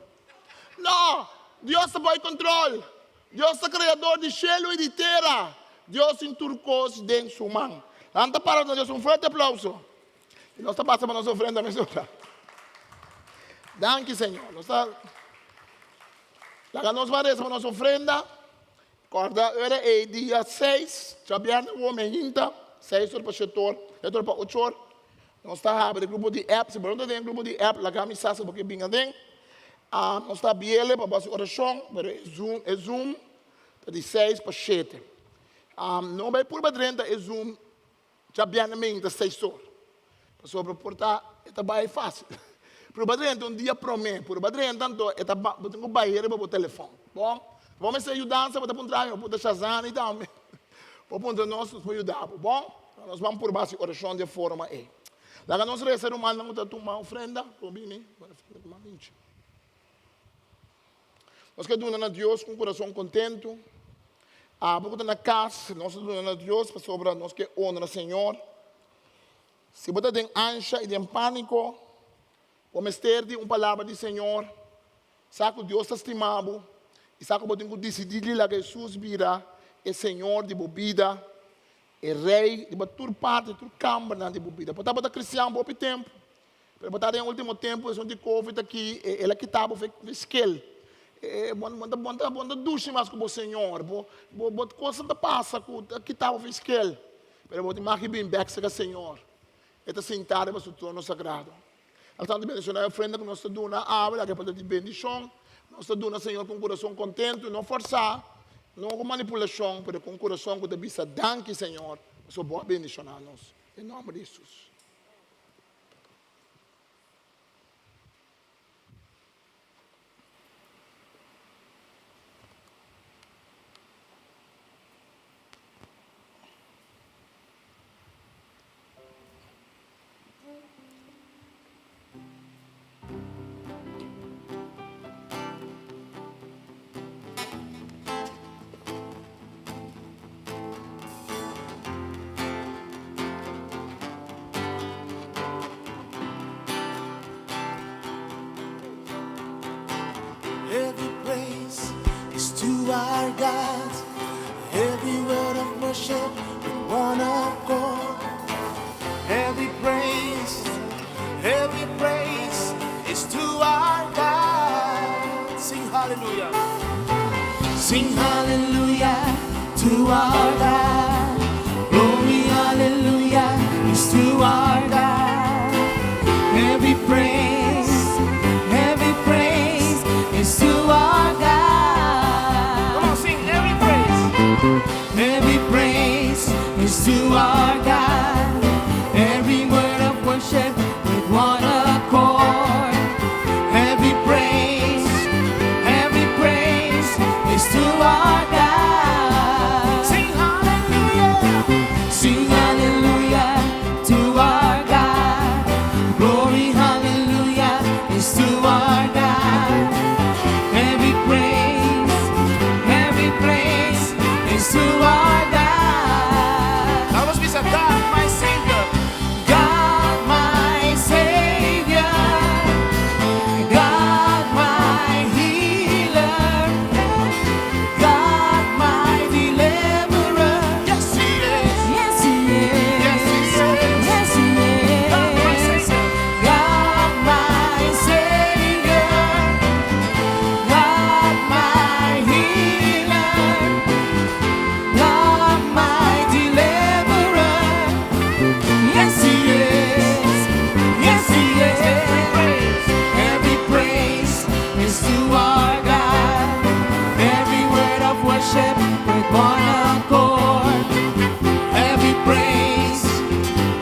No, Dios ta boy control. Dios ta creador di shelu y di tera. Dios tin tur cos den su man. Nan ta para duna Dios un fuerte aplauso. I nos ta pasa pa nos ofrenda mesora. Danki Señor. Nos ta laga nos ban resa pa nos ofrenda. Kòrda ora ei dia seis, djabièrnè awor mi a hinta, seis or pa shete or, shete or pa ocho or. Nos ta habri e grupo di app. Si bo no ta den e grupo di app, laga mi sa si bo ke bin aden. Nos ta habiele pa bo hasi orashon, pero e zoom, e zoom ta di seis pa shete. No bai purba drenta e zoom Djabièrnè meinta seis or. Pasobra por ta e ta bai fásil. Purba drenta un dia promé. Purba drenta anto e ta bo tin ku bai riba bo telefòn. Bon, bo mester yudansa bo ta puntra mi, bo puntra Shazani tambe. Bo puntra nos, nos por yuda bo. Bon, nos ban purba hasi orashon di e forma ei. Laga nos resa rumannan ku ta tuma ofrenda. Bo bini, ofrenda ku mas hinchi. Nos ke duna na Dios ku un kurason kontentu. Abo ku ta na kas, nos ta duna na Dios pasobra nos ke honra Señor. Si bo ta den ansha i den pániko, bo mester di un palabra di Señor. Sa ku Dios ta stima bo. I sa ku bo tin ku disidí di laga Hesus bira e Señor di bo bida, e Rei riba tur parti, tur kambernan di bo bida. Bo tabata kristian hopi tempu, pero bo ta den último tempu esun di covid aki, el a kita bo fe skel. Bo ta bo ta bo ta dushi mas ku bo Señor, bo bo kosnan ta pasa ku ta kita bo fe skel. Pero bo tin mag di bin bèk serka Señor. E ta sintá riba su trono sagrado. Nos ta bendishoná e ofrenda ku nos ta duna awe, laga e por ta di bendishon. Nos ta duna Señor ku un kurason kontentu, no fòrsá, no ku manipulashon, pero ku un kurason ku ta bisa, Danki, Señor, pasobra bo a bendishoná nos. Den nòmber di Hesus. Every praise is to our God. Every word of worship with one accord. Every praise, every praise is to our God. Sing hallelujah. Sing hallelujah to our God. Glory, hallelujah is to our God. Every praise, every praise is to our God. Come on, sing every praise. Every praise is to our God. Every word of worship with one accord. Every praise, every praise is to our God. Sing hallelujah. Sing hallelujah to our God. Glory, hallelujah is to our God. Every praise, every praise is to our God. Laga nos bisa God, my Savior. God, my Savior, God, my healer, God, my deliverer. Yes, He is. Yes, He is. Yes, He is. Yes, He is. God, my Savior. God, my Savior. God, my healer. God, my deliverer. Yes, He is. Yes, He is. Every praise is to our God. Every word of worship with one accord. Every praise,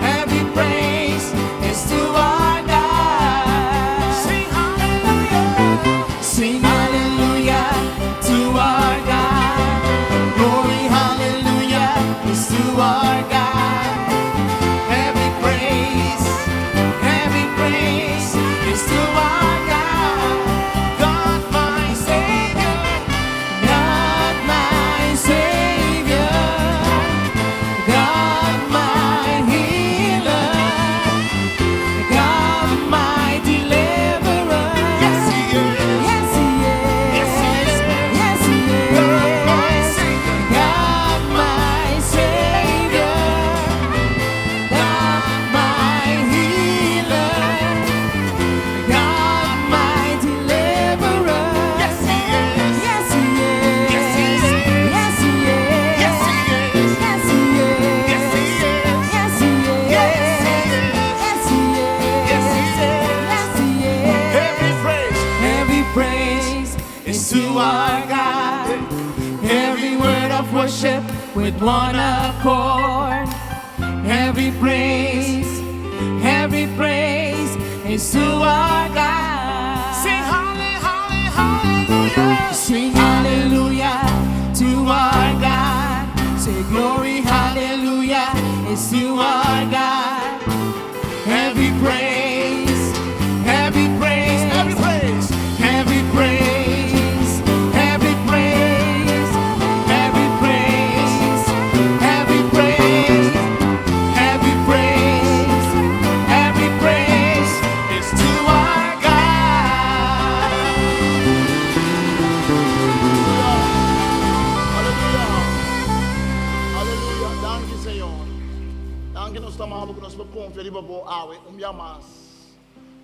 every praise is to our God. Sing hallelujah. Sing hallelujah to our God. Glory, hallelujah is to our God. Every praise, every praise is to our God. God, my Savior. God, my Savior. God, my healer. God, my deliverer. Yes, He is. Yes, He is. Yes, He is. Yes, He is. God, my Savior. God, my Savior. God, my healer. God, my deliverer. Yes, He is. Yes, He is. Yes, He is. Yes, He is. Yes, He is. Yes, He is. Yes, He is. Yes, He is. Yes, He is. Yes, He is. Yes, He is. Yes, He is. Every praise. Every praise is to our God. Every word of worship with one accord. Every praise, every praise is to our God. Sing hallelujah, hallelujah. Sing hallelujah to our God. Say glory, hallelujah is to our God. Every praise, every praise, Every praise. every praise, every praise, every praise, every praise, every praise, every praise is to our riba bo awe un bia mas.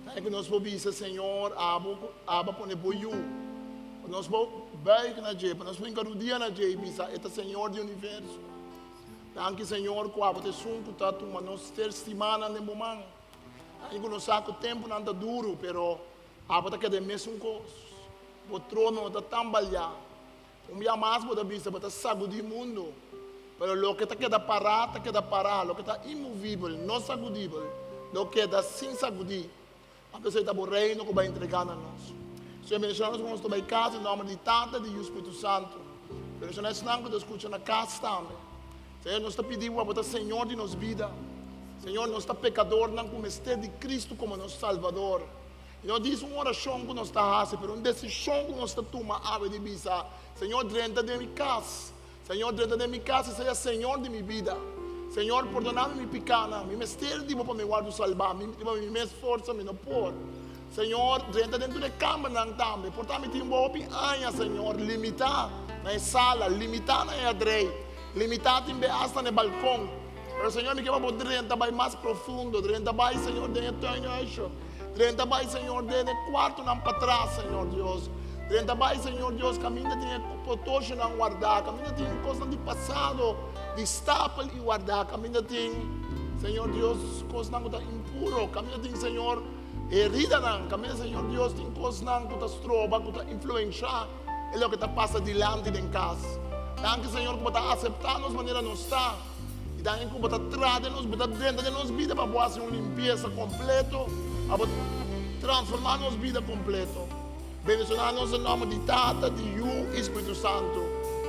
Tanki ku nos por bisa, Señor, abo ku abo a pone bo yu, pa nos por buig na dje, pa nos por hinka rudia na dje i bisa, E ta Señor di universo. Danki, Señor, ku abo ta esun ku ta tuma nos ser stimánan den bo man. Danki ku nos sa ku tempunan ta duru, pero abo ta keda e mesun kos. Bo trono no ta tambaliá. Un bia mas bo ta bisa, bo ta sagudí mundu, pero loke ta keda pará ta keda pará, loke ta inmovibel, no sagudibel, lo keda sin sagudí. Anto esei ta bo Reino ku bo a entregá na nos. Señor, bendishoná nos ku nos ta bai kas den nòmber di Tata, di Yu, Spiritu Santu. Bendishoná esnan ku ta skucha na kas tambe. Señor, nos ta pidi bo pa bo ta Señor di nos bida. Señor, nos ta pekadornan ku mester di Kristu komo nos Salbador. I no djis un orashon ku nos ta hasi, pero un desishon ku nos ta tuma awe di bisa, Señor, drenta den mi kas. Señor, drenta den mi kas i sea Señor di mi bida. Señor, pordoná mi mi pikánan. Mi mester di Bo pa mi wòrdu salbá. Mi riba mi mes forsa mi no por. Señor, drenta den tur e kambernan tambe. Por ta mi tin bo hopi aña, Señor, limitá na e sala, limitá na e adrei, limitá tin be asta na e balkon. Pero Señor, mi ke pa Bo drenta bai mas profundo, drenta bai, Señor, den e tuinhuisje. Drenta bai, Señor, den e kuartonan patras, Señor Dios. Drenta bai, Señor Dios, kaminda tin e potoshonan wardá, kaminda tin kosnan di pasado, di stapel i wardá, kaminda tin, Señor Dios, kosnan ku ta impuro, kaminda tin, Señor, heridanan, kaminda, Señor Dios, tin kosnan ku ta stroba, ku ta influenshá e loke ta pasa dilanti den kas. Danki, Señor, ku Bo ta aseptá nos manera nos ta. I danki ku bo ta traha den nos, bo ta drenta den nos bida pa bo hasi un limpiesa kompleto, pa bo transformá nos bida kompleto. Bendishoná nos den nòmber di Tata, di Yu i Spiritu Santu.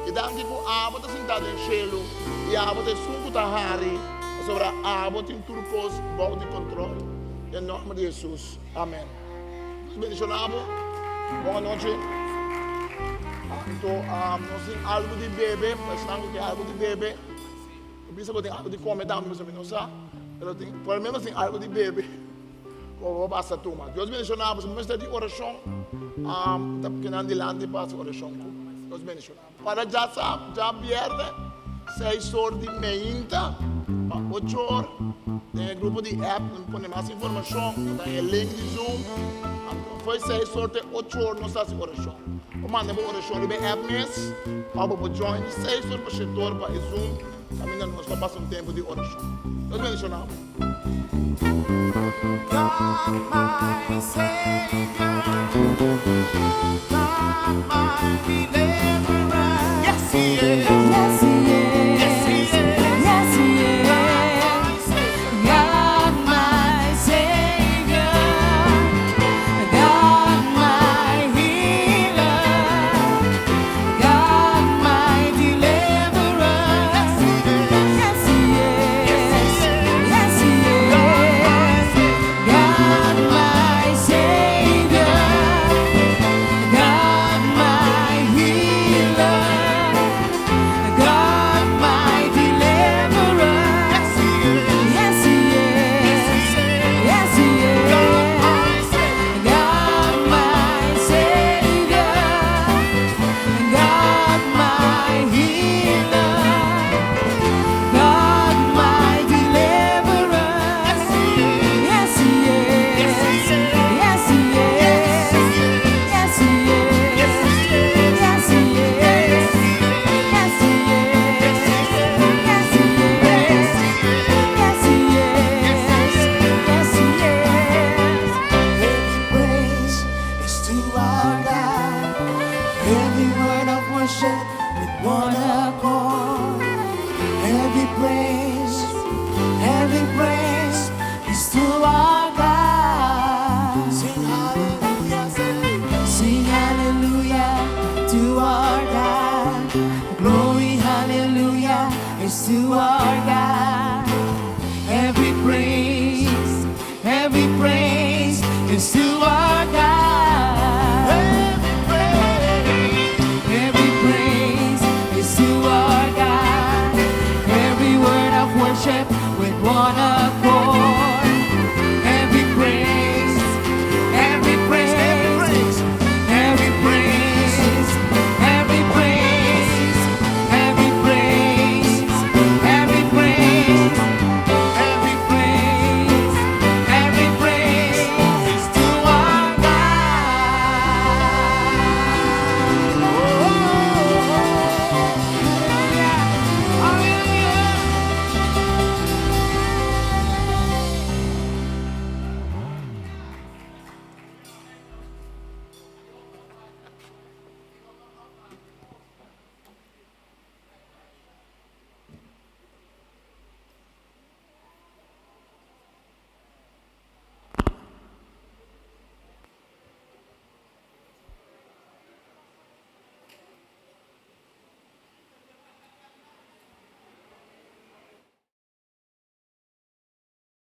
I danki ku abo ta sintá den shelu i abo ta esun ku ta hari, pasobra abo tin tur kos bou di kontrol. Den nòmber di Hesus, amèn. Dios bendishoná bo. Bon anochi. Anto nos tin algu di bebe, pa esnan ku ke algu di bebe. Mi bisa bo tin algu di kome tambe, pasobra mi no sa. Pero tin, por lo menos tin algu di bebe ku bo basta tuma. Dios bendishoná bo. Si bo mester di orashon, ta keda dilanti pa hasi orashon ku bo. Dios bendishoná bo. Para djasab, djabièrnè, seis or di meinta pa ocho or, den e grupo di app nan pone mas informashon, nan ta haña e link di Zoom. Anto for seis or te ocho or nos ta hasi orashon. Bo manda bo orashon riba e app mes òf bo por join di seis or pa shete or pa e Zoom kaminda nos ta pasa un tempu di orashon. Dios bendishona bo. God my Savior.